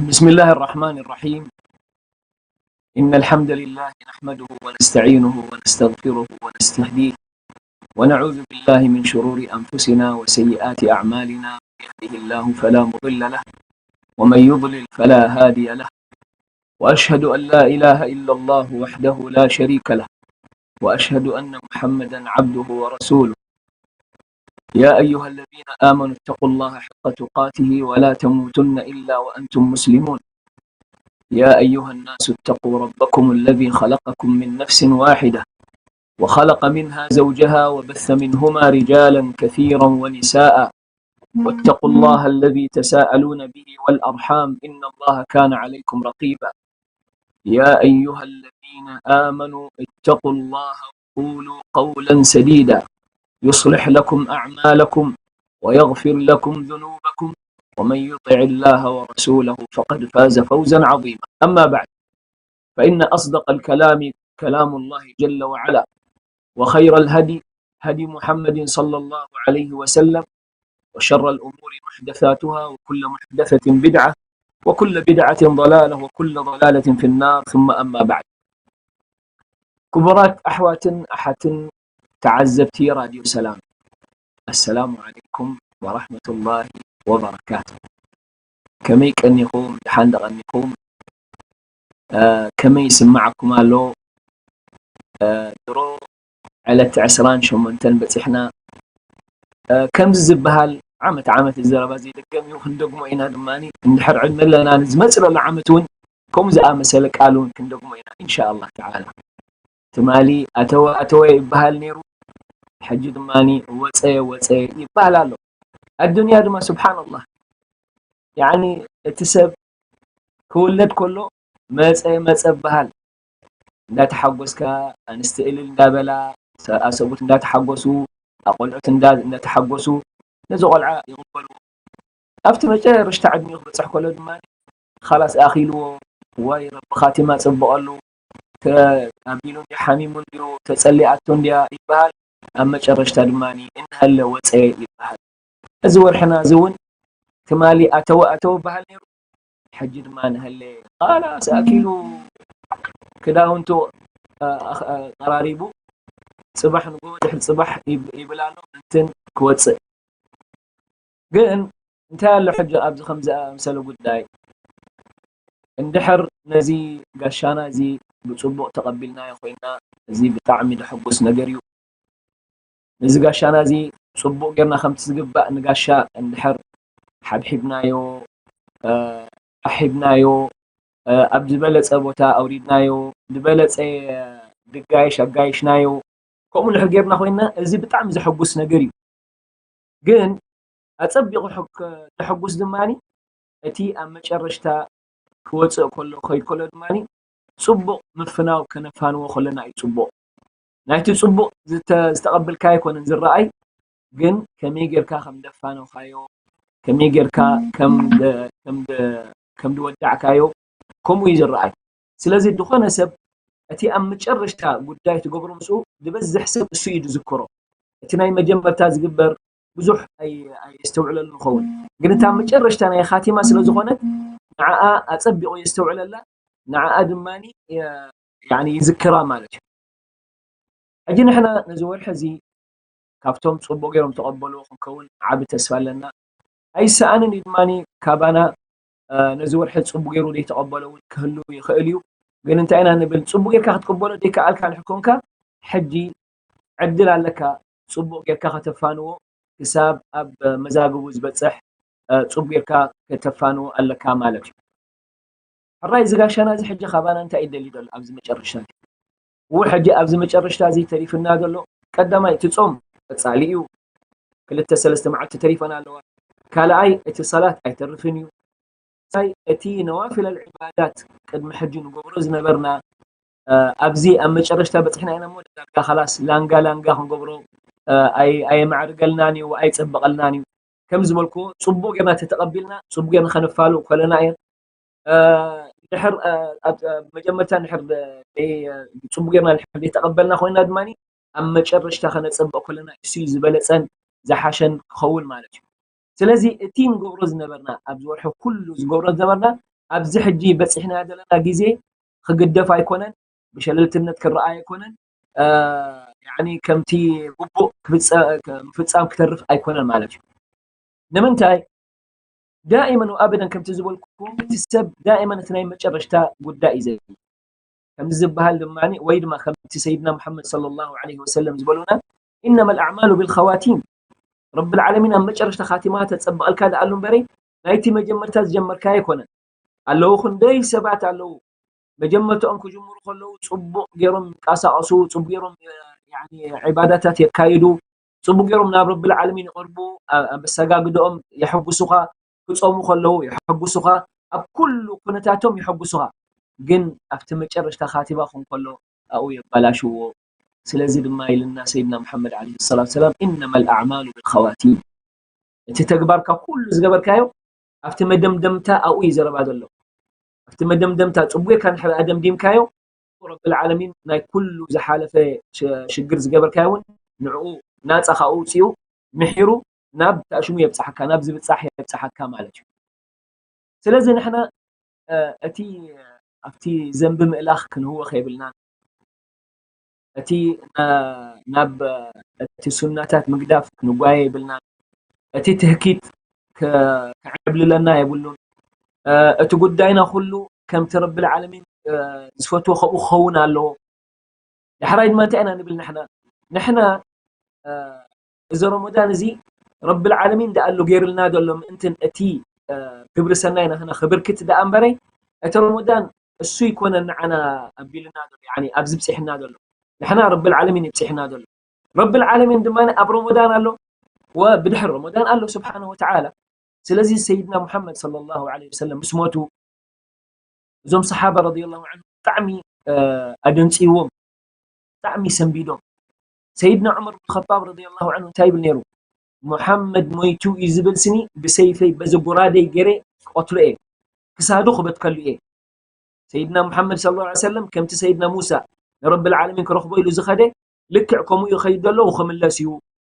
بسم الله الرحمن الرحيم. إن الحمد لله نحمده ونستعينه ونستغفره ونستهديه، ونعوذ بالله من شرور أنفسنا وسيئات أعمالنا. من يهده الله فلا مضل له، ومن يضلل فلا هادي له، وأشهد أن لا إله إلا الله وحده لا شريك له، وأشهد أن محمدا عبده ورسوله. يا أيها الذين آمنوا اتقوا الله حق تقاته ولا تموتن إلا وأنتم مسلمون. يا أيها الناس اتقوا ربكم الذي خلقكم من نفس واحدة وخلق منها زوجها وبث منهما رجالا كثيرا ونساء، واتقوا الله الذي تساءلون به والأرحام، إن الله كان عليكم رقيبا. يا أيها الذين آمنوا اتقوا الله وقولوا قولا سديدا يصلح لكم أعمالكم ويغفر لكم ذنوبكم، ومن يطع الله ورسوله فقد فاز فوزا عظيما. أما بعد، فإن أصدق الكلام كلام الله جل وعلا، وخير الهدي هدي محمد صلى الله عليه وسلم، وشر الأمور محدثاتها، وكل محدثة بدعة، وكل بدعة ضلالة، وكل ضلالة في النار. ثم أما بعد. ክቡራት ኣሕዋትን ኣሓትን ተዓዘብቲ ራድዮ ሰላም፣ ኣሰላሙ ዓለይኩም ወራህመቱላሂ ወበረካቱ። ከመይ ቀኒኹም? ደሓን ዶ ቀኒኹም? እ፣ ከመይ ይስምዓኩም ኣሎ? እ፣ ድሮ ዕለት ዕስራን ሸሞንተን በጺሕና። እ፣ ከምዚ ዝበሃል ዓመት ዓመት እዚ ዘረባ ዘይድገም እዩ፣ ክንደግሞ ኢና ድማ። እንድሕር ዕድመ ኣለና፣ ንዝመጽእ ዘሎ ዓመት እውን ከምኡ ዝኣመሰለ ቃል እውን ክንደግሞ ኢና፣ ኢንሻኣላህ ተዓላ። ትማሊ ኣተወ ኣተወ ይበሃል ነይሩ፣ ሕጂ ድማ ወጸየ ወጸየ ይበሃል ኣሎ። ኣዱንያ ድማ ስብሓንላህ፣ ያዕኒ እቲ ሰብ ክውለድ ከሎ መጸ መጸ በሃል። እንዳተሓጎስካ፣ ኣንስቲ እልል እንዳበላ፣ ሰ-፣ ኣሰቡት እንዳተሓጎሱ፣ ኣቆልዑት እንዳ-፣ እንዳተሓጎሱ ነዚ ቆልዓ ይቕበልዎ። ኣብቲ መጨረሽታ ዕድሚኡ ክበጽሕ ከሎ ድማ፣ "ኻላስ ኣኺልዎ፣ ዋይ ረቢ ኻቲማ ጽብቐሉ፣ ተ-፣ ኣቢሉ እንድዩ፣ ሓሚሙ እንድዩ፣ ተጸሊኣቶ እንድያ" ይበሃል። ኣብ መጨረሽታ ድማ፣ "እንሃለ ወጸ" ይበሃል። እዚ ወርሕና እዚ እውን ትማሊ ኣተወ ኣተወ በሃል ነይሩ። ሕጂ ድማ ንሀለ ኻላስ ኣኪሉ ክዳውንቱ፣ ኣ-፣ ኣ-፣ ኣቐራሪቡ፣ ጽባሕ ንግሆ ድሕሪ ጽባሕ ይብ-፣ ይብል ኣሎ፣ እንትን ክወጽእ። ግን እንታይ ኣሎ ሕጂ ኣብዚ ከምዚ ኣምሰለ ጉዳይ? እንድሕር ነዚ ጋሻና እዚ ብጽቡቕ ተቐቢልናዮ ኮይና፣ እዚ ብጣዕሚ ዘሐጉስ ነገር እዩ። ነዚ ጋሻና እዚ ጽቡቕ ጌርና ከምቲ ዝግባእ ንጋሻ እንድሕር ሓብሒብናዮ፣ እ፣ ኣሒብናዮ፣ እ፣ ኣብ ዝበለጸ ቦታ ኣውሪድናዮ፣ ዝበለጸ፣ እ፣ ድጋይሽ ኣጋይሽናዮ፣ ከምኡ እንድሕር ጌርና ኮይና፣ እዚ ብጣዕሚ ዘሐጉስ ነገር እዩ። ግን ኣጸቢቑ ሕግ-፣ ዘሐጉስ ድማኒ፣ እቲ ኣብ መጨረሽታ ክወጽእ ከሎ፣ ክኸይድ ከሎ ድማኒ፣ ጽቡቕ ምፍናው ከነፋንዎ ከለና እዩ ጽቡቕ። ናይቲ ጽቡቕ ዝተ-፣ ዝተቐበልካዮ ኣይኮነን ዝረኣይ፣ ግን ከመይ ጌርካ ከም ደፋነውካዮ፣ ከመይ ጌርካ ከም ደ-፣ ከም ደ-፣ ከም ዝወዳዕካዮ፣ ከምኡ እዩ ዝረኣይ። ስለዚ ዝኾነ ሰብ እቲ ኣብ መጨረሽታ ጉዳይ ትገብሮ ምስኡ ዝበዝሕ ሰብ እሱ እዩ ዝዝክሮ። እቲ ናይ መጀመርታ ዝግበር ብዙሕ ኣይ-፣ ኣየስተውዕለሉ ንኸውን። ግን እታ መጨረሽታ ናይ ኻቲማ ስለ ዝኾነት ንዓኣ ኣጸቢቑ የስተውዕለላ፣ ንዓኣ ድማኒ የ-፣ ያኒ ይዝክራ ማለት እዩ። ሕጂ ንሕና ነዚ ወርሒ እዚ ካብቶም ጽቡቕ ገይሮም ተቐበልዎ ክንከውን ዓቢ ተስፋ ኣለና። ኣይሰኣንን እዩ ድማኒ ካባና፣ እ፣ ነዚ ወርሒ ጽቡቕ ገይሩ ዘይተቐበሎ እውን ክህሉ ይኽእል እዩ። ግን እንታይ ኢና ንብል? ጽቡቕ ጌርካ ክትቅበሎ ዘይከኣልካ እንድሕር ኮንካ፣ ሕጂ ዕድል ኣለካ ጽቡቕ ጌርካ ከተፋንዎ፣ ክሳብ ኣብ መዛግቡ ዝበጽሕ፣ እ፣ ጽቡቕ ጌርካ ከተፋንዎ ኣለካ ማለት እዩ። ሕራይ እዚ ጋሻና እዚ ሕጂ ካባና እንታይ እዩ ደልዩ ዘሎ ኣብዚ መጨረሽታ እዚ? እወ፣ ሕጂ ኣብዚ መጨረሽታ እዚ ተሪፍና ዘሎ፣ ቀዳማይ እቲ ጾም ቀጻሊ እዩ። ክልተ ሰለስተ መዓልቲ ተሪፈን ኣለዋ። ካልኣይ እቲ ሰላት ኣይተርፍን እዩ። ሳይ እቲ ነዋፊል ኣልዕባዳት ቅድሚ ሕጂ ንገብሮ ዝነበርና፣ እ፣ ኣብዚ ኣብ መጨረሽታ በፂሕና ኢና እሞ ዳርጋ ኻላስ ላንጋ ላንጋ ክንገብሮ፣ እ፣ ኣይ-፣ ኣየማዕርገልናን እዩ፣ ኣይፀበቐልናን እዩ። ከም ዝበልኩዎ፣ ፅቡቕ ጌርና ተተቐቢልና፣ ፅቡቕ ጌርና ከነፋልው ከለና እየ። እ፣ ድሕር፣ እ፣ ኣብ፣ ኣብ መጀመርታ ድሕር፣ እ፣ ደይ-፣ እ፣ ፅቡቕ ጌርና ድሕር ዘይተቐበልና ኮይና ድማ፣ ኣብ መጨረሽታ ከነፀብቕ ከለና፣ እሱ እዩ ዝበለፀን ዝሓሸን ክኸውን ማለት እዩ። ስለዚ እቲ ንገብሮ ዝነበርና፣ ኣብዚ ወርሒ ኩሉ ዝገብሮ ዝነበርና፣ ኣብዚ ሕጂ በፂሕናዮ ዘለና ግዜ ክግደፍ ኣይኮነን፣ ብሸለልትነት ክረኣ ኣይኮነን፣ እ፣ ያዕኒ ከምቲ ግቡእ ክፍፀ-፣ ምፍፃም ክተርፍ ኣይኮነን ማለት እዩ። ንምንታይ? ዳኢመን ወኣበደን ከምቲ ዝበልኩ፣ እቲ ሰብ ዳኢመን እቲ ናይ መጨረሽታ ጉዳይ እዩ ዘድሊ። ከምዚ ዝበሃል ድማ፣ ወይ ድማ ከምቲ ሰይድና ሙሓመድ ሰለላሁ ዐለይሂ ወሰለም ዝበሉና፣ "ኢነመል ኣዕማሉ ቢልኸዋቲም"፣ ረብል ዓለሚን ኣብ መጨረሽታ ኻቲማ ተጸብቐልካ ደኣሉ እምበረይ፣ ናይቲ መጀመርታ ዝጀመርካዮ ኣይኮነን። ኣለዉ፣ ክንደይ ሰባት ኣለዉ፣ መጀመርታኦም ክጅምሩ ከለዉ ጽቡቕ ገይሮም ይንቀሳቐሱ፣ ጽቡቕ ገይሮም፣ እ፣ ያኒ ዒባዳታት የካይዱ፣ ጽቡቕ ገይሮም ናብ ረብል ዓለሚን ይቐርቡ፣ ኣ-፣ ኣብ ኣሰጋግደኦም የሐጉሱኻ፣ ክጾሙ ከለዉ የሐጉሱኻ፣ ኣብ ኩሉ ኩነታቶም የሐጉሱኻ። ግን ኣብቲ መጨረሽታ ኻቲማኹም ከሎ ኣብኡ የባላሽዎ። ስለዚ ድማ ኢልና ሰይድና ሙሓመድ ዓለይሂ ሰላቱ ሰላም፣ "ኢነመል ኣዕማሉ ቢልኸዋቲም"፣ እቲ ተግባርካ ኩሉ ዝገበርካዮ ኣብቲ መደምደምታ ኣብኡ እዩ ዘረባ ዘሎ። ኣብቲ መደምደምታ ጽቡቕ ጌርካ እንድሕር ኣደምዲምካዮ፣ ረብል ዓለሚን ናይ ኩሉ ዝሓለፈ ሽ-፣ ሽግር ዝገበርካዮ እውን ንዕኡ ናጻ ካብ ኣውጺኡ ምሒሩ ናብ ታእሽሙ የብጽሓካ፣ ናብ ዝብጻሕ የብጽሓካ ማለት እዩ። ስለዚ ንሕና፣ እ፣ እቲ ኣብቲ ዘንቢ ምእላኽ ክንህወኽ የብልናን። እቲ ና-፣ ናብ እቲ ሱናታት ምግዳፍ ክንጓየ የብልናን። እቲ ትህኪት ከ-፣ ከዕብልለና የብሉን። እ፣ እቲ ጉዳይና ኩሉ ከምቲ ረብል ዓለሚን፣ እ፣ ዝፈትዎ ከምኡ ክኸውን ኣለዎ። ዳሕራይ ድማ እንታይ ኢና ንብል ንሕና? ንሕና፣ እ፣ እዚ ረመዳን እዚ ረብል ዓለሚን ደኣሉ ገይርልና ዘሎ ምእንትን እቲ፣ እ፣ ግብሪ ሰናይ ናህና ክብርክት ደኣ እምበረይ፣ እቲ ረመዳን እሱ ይኮነን ንዓና ኣቢልና ዘሎ፣ ያኒ ኣብዚ ብፂሕና ዘሎ። ንሕና ረብል ዓለሚን ይብፂሕና ዘሎ። ረብል ዓለሚን ድማ ኣብ ረመዳን ኣሎ፣ ወብድሕሪ ረመዳን ኣሎ ስብሓነ ወተዓላ። ስለዚ ሰይድና ሙሓመድ ሰለላሁ ዐለይሂ ወሰለም ምስ ሞቱ፣ እዞም ሰሓባ ረዲየላሁ ዐንሁ ብጣዕሚ፣ እ፣ ኣደንፅይዎም፣ ብጣዕሚ ሰንቢዶም። ሰይድና ዑመር ብን ኸጣብ ረዲየላሁ ዐንሁ እንታይ ይብል ነይሩ? "ሙሓመድ ሞይቱ እዩ ዝብል ስኒ ብሰይፈይ በዚ ጎራደይ ገይረ ክቐትሎ እየ፣ ክሳዱ ክበትከሉ እየ። ሰይድና ሙሓመድ ሰለላሁ ዐለይሂ ወሰለም ከምቲ ሰይድና ሙሳ ንረብል ዓለሚን ክረኽቦ ኢሉ ዝኸደ ልክዕ ከምኡ ይኸይድ ዘሎ ክምለስ እዩ"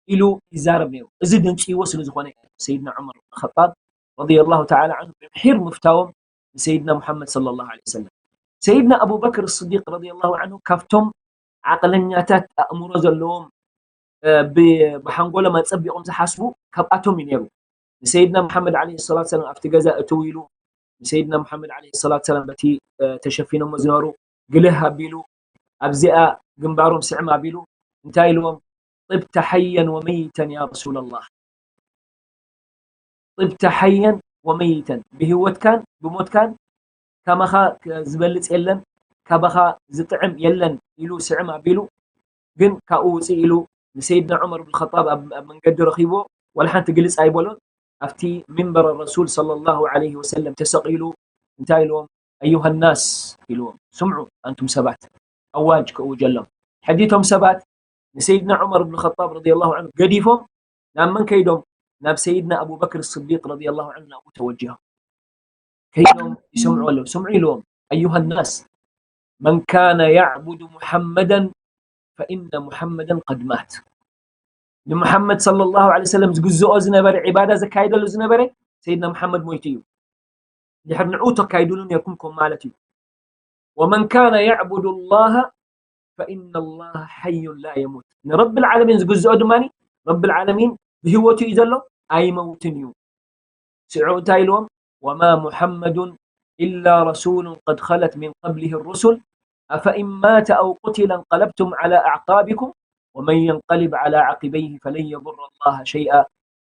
ኢሉ ይዛረብ ነይሩ። እዚ ደንፅይዎ ስለ ዝኾነ ሰይድና ዑመር ብን ኸጣብ ረዲየላሁ ተዓላ ዐንሁ ብምሒር ምፍታዎም ንሰይድና ሙሓመድ ሰለላሁ ዐለይሂ ወሰለም። ሰይድና ኣቡበክር ስዲቅ ረዲየላሁ ዐንሁ ካብቶም ዓቕለኛታት ኣእምሮ ዘለዎም፣ እ፣ ብ-፣ ብሓንጎሎም ኣጸቢቖም ዝሓስቡ ካብኣቶም እዩ ነይሩ። ንሰይድና ሙሓመድ ዐለይሂ ሰላቱ ሰላም ኣብቲ ገዛ እትው ኢሉ፣ ንሰይድና ሙሓመድ ዐለይሂ ሰላቱ ሰላም በቲ፣ እ፣ ተሸፊኖሞ ዝነበሩ ግልህ ኣቢሉ፣ ኣብዚኣ ግንባሮም ስዕም ኣቢሉ እንታይ ኢልዎም? "ጥብተ ሓየን ወመይተን ያ ረሱለላህ። ጥብተ ሓየን ወመይተን፣ ብህይወትካን ብሞትካን ካባኻ ዝበልጽ የለን፣ ካባኻ ዝጥዕም የለን" ኢሉ ስዕም ኣቢሉ። ግን ካብኡ ውፅእ ኢሉ ንሰይድና ዑመር ብን ኸጣብ ኣብ፣ ኣብ መንገዲ ረኺብዎ፣ ዋላ ሓንቲ ግልጽ ኣይበሎን። ኣብቲ ሚንበር ረሱል ሰለላሁ ዐለይሂ ወሰለም ተሰቒሉ እንታይ ኢልዎም? "ኣዩሃ ናስ" ኢልዎም፣ "ስምዑ ኣንቱም ሰባት፣ ኣዋጅ ከእውጀሎም። ሕጂ እቶም ሰባት ንሰይድና ዑመር ብን ኸጣብ ረዲየላሁ ዐንሁ ገዲፎም ናብ መን ከይዶም? ናብ ሰይድና ኣቡበክር ስዲቅ ረዲየላሁ ዐንሁ ናብኡ ተወጂሆም። ከይዶም ይሰምዑ ኣለዉ። ስምዑ" ኢልዎም፣ "ኣዩሃ ናስ፣ መን ካነ ያዕቡዱ ሙሓመደን ፈኢነ ሙሓመደን ቀድ ማት።" ንሙሓመድ ሰለላሁ ዐለይሂ ወሰለም ዝግዝኦ ዝነበረ፣ ዒባዳ ዘካይደሉ ዝነበረ ሰይድና ሙሓመድ ሞይቱ እዩ። ድሕሪ ንዕኡ ተካይዱሉ ነይርኩም ከም ማለት እዩ። "ወመን ካነ ያዕቡዱ ላሃ ፈኢነ ላሃ ሓዩን ላ የሙት።" ንረብል ዓለሚን ዝግዝኦ ድማ ረብል ዓለሚን ብህይወቱ እዩ ዘሎ፣ ኣይመውትን እዩ። ስዑ እንታይ ኢልዎም? "ወማ ሙሐመዱን ኢላ ረሱሉን ቀድ ኸለት ሚን ቀብሊሂ ሩሱል፣ አፈኢን ማተ አው ቁቲለ እንቀለብቱም ዐላ አዕቃቢኩም፣ ወመን የንቀሊብ ዐላ ዐቂበይሂ ፈለን የዱረ ላሀ ሸይአ፣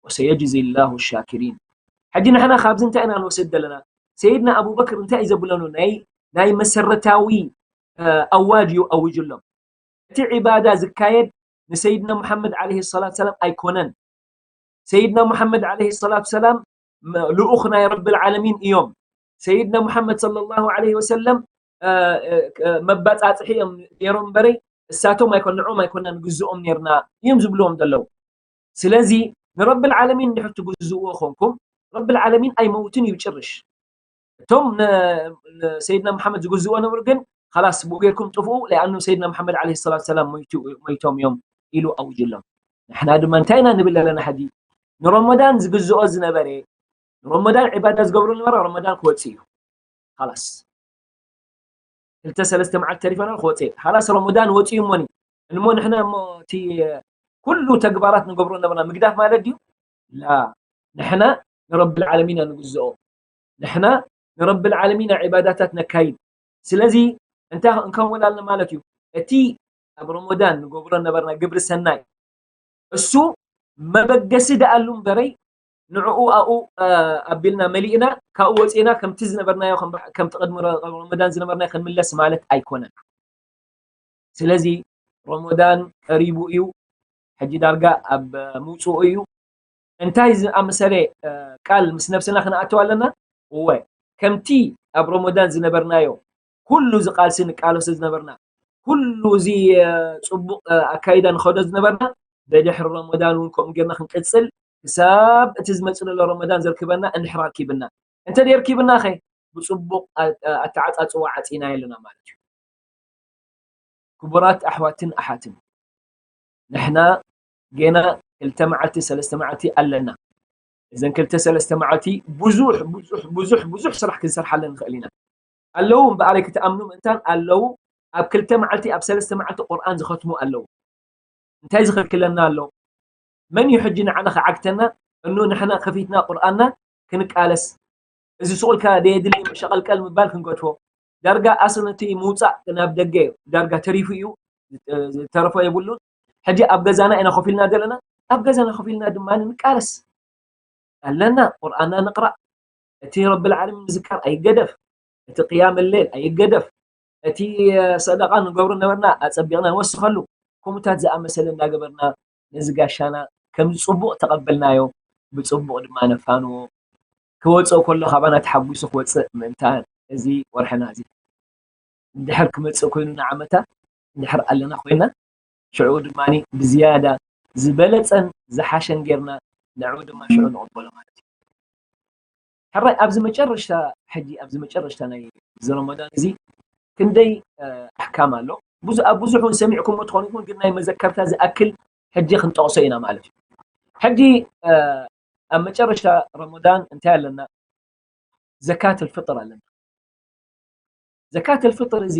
ወሰየጅዚ ላሁ ሻኪሪን።" ሕጂ ንሕና ካብዚ እንታይ ኢና ንወስድ ዘለና? ሰይድና ኣቡበክር እንታይ እዩ ዘብለኑ? ናይ፣ ናይ መሰረታዊ፣ እ፣ ኣዋጅ እዩ ኣዊጁሎም። እቲ ዒባዳ ዝካየድ ንሰይድና ሙሐመድ ዓለይሂ ሰላቱ ሰላም ኣይኮነን። ሰይድና ሙሐመድ ዓለይሂ ሰላቱ ሰላም መ-፣ ልኡኽ ናይ ረብል ዓለሚን እዮም። ሰይድና ሙሓመድ ሰለላሁ ዐለይሂ ወሰለም መባፃፅሒ እዮም ነይሮም እምበረይ እሳቶም ኣይኮን ንዕኦም ኣይኮና ንግዝኦም ነርና እዮም ዝብልዎም ዘለዉ። ስለዚ ንረብል ዓለሚን እንድሕር ትግዝእዎ ኮንኩም ረብል ዓለሚን ኣይመውትን እዩ ጭርሽ። እቶም ሰይድና መሓመድ ዝግዝእዎ ነበሩ ግን ላስ ብኡ ጌርኩም ጥፍኡ ለኣኑ ሰይድና መሓመድ ለ ሰላት ሰላም ሞይቶም እዮም ኢሉ ኣውጅሎም። ንሕና ድማ እንታይ ኢና ንብል ኣለና ሕጂ? ንረመዳን ዝግዝኦ ዝነበረ ንረመዳን ዕባዳ ዝገብሩ ነበረ ረመዳን ክወፅእ እዩ ላስ ክልተ ሰለስተ መዓልቲ ተሪፈና ክወፅእ እዩ ላስ ረመዳን ወፅኡ እሞኒ እሞ ንሕና እሞ እቲ ኩሉ ተግባራት ንገብሮ ነበርና ምግዳፍ ማለት ድዩ? ላ ንሕና ንረብል ዓለሚን ንግዝኦ ንሕና ንረብል ዓለሚን ዕባዳታት ነካይድ ስለዚ እንታይ እንከውን ኣለና ማለት እዩ እቲ ኣብ ረመዳን ንገብሮ ነበርና ግብሪ ሰናይ እሱ መበገሲ ደኣሉ እምበረይ ንዕኡ ኣብኡ ኣቢልና መሊእና ካብኡ ወፂእና ከምቲ ዝነበርናዮ ከምቲ ቅድሚ ረመዳን ዝነበርናዮ ክንምለስ ማለት ኣይኮነን። ስለዚ ረመዳን ቀሪቡ እዩ ሕጂ ዳርጋ ኣብ ምውፅኡ እዩ እንታይ ዝኣመሰለ ቃል ምስ ነብስና ክንኣተው ኣለና እወ ከምቲ ኣብ ረመዳን ዝነበርናዮ ኩሉ ዝቃልሲ ንቃለሶ ዝነበርና ኩሉ እዚ ፅቡቅ ኣካይዳ ንኸዶ ዝነበርና ብድሕሪ ረመዳን እውን ከምኡ ጌርና ክንቅፅል ክሳብ እቲ ዝመፅእ ዘሎ ረመዳን ዘርክበና እንድሕር ኣርኪብና እንተ ደርኪብና ኸ ብፅቡቅ ኣተዓፃፅዋ ዓፂና የለና ማለት እዩ። ክቡራት ኣሕዋትን ኣሓትን ንሕና ጌና ክልተ መዓልቲ ሰለስተ መዓልቲ ኣለና። እዘን ክልተ ሰለስተ መዓልቲ ብዙሕ ብዙሕ ብዙሕ ብዙሕ ስራሕ ክንሰርሓለን ንኽእል ኢና። ኣለዉ እምበኣረይ ክትኣምኑ ምእንታን ኣለዉ ኣብ ክልተ መዓልቲ ኣብ ሰለስተ መዓልቲ ቁርኣን ዝኸትሙ ኣለዉ። እንታይ ዝኽልክለና ኣሎ? መን እዩ ሕጂ ንዓና ክዓግተና? እኑ ንሕና ከፊትና ቁርኣንና ክንቃለስ እዚ ስቕ ኢልካ ደየድሊ ሸቐልቀል ምባል ክንገድፎ ዳርጋ ኣስል ነቲ ምውፃእ ናብ ደገ እዩ ዳርጋ ተሪፉ እዩ ዝተረፎ የብሉን ሕጂ ኣብ ገዛና ኢና ኮፍ ኢልና ዘለና ኣብ ገዛና ኮፍ ኢልና ድማ ንቃለስ ኣለና ቁርኣንና ንቕራእ እቲ ረብል ዓለሚን ምዝካር ኣይገደፍ እቲ ቅያም ሌል ኣይገደፍ እቲ ሰደቃ ንገብሮ ነበርና ኣፀቢቕና ንወስኸሉ ከምኡታት ዝኣመሰለ እናገበርና ነዚ ጋሻና ከም ፅቡቕ ተቐበልናዮ ብፅቡቕ ድማ ነፋንዎ ክወፅእ ከሎ ካባና ተሓጒሱ ክወፅእ ምእንታን እዚ ወርሕና እዚ እንድሕር ክመፅእ ኮይኑ ንዓመታ እንድሕር ኣለና ኮይና ሽዑ ድማ ብዝያዳ ዝበለፀን ዝሓሸን ጌርና ንዕኡ ድማ ሽዑ ንቕበሎ ማለት እዩ። ሕራይ ኣብዚ መጨረሽታ ሕጂ ኣብዚ መጨረሽታ ናይ እዚ ረመዳን እዚ ክንደይ ኣሕካም ኣሎ ብዙ ኣብ ብዙሕ እውን ሰሚዕኩሞ ትኾኑ ይኹን ግን ናይ መዘከርታ ዝኣክል ሕጂ ክንጠቕሶ ኢና ማለት እዩ። ሕጂ ኣብ መጨረሽታ ረመዳን እንታይ ኣለና? ዘካት ልፍጥር ኣለና። ዘካት ልፍጥር እዚ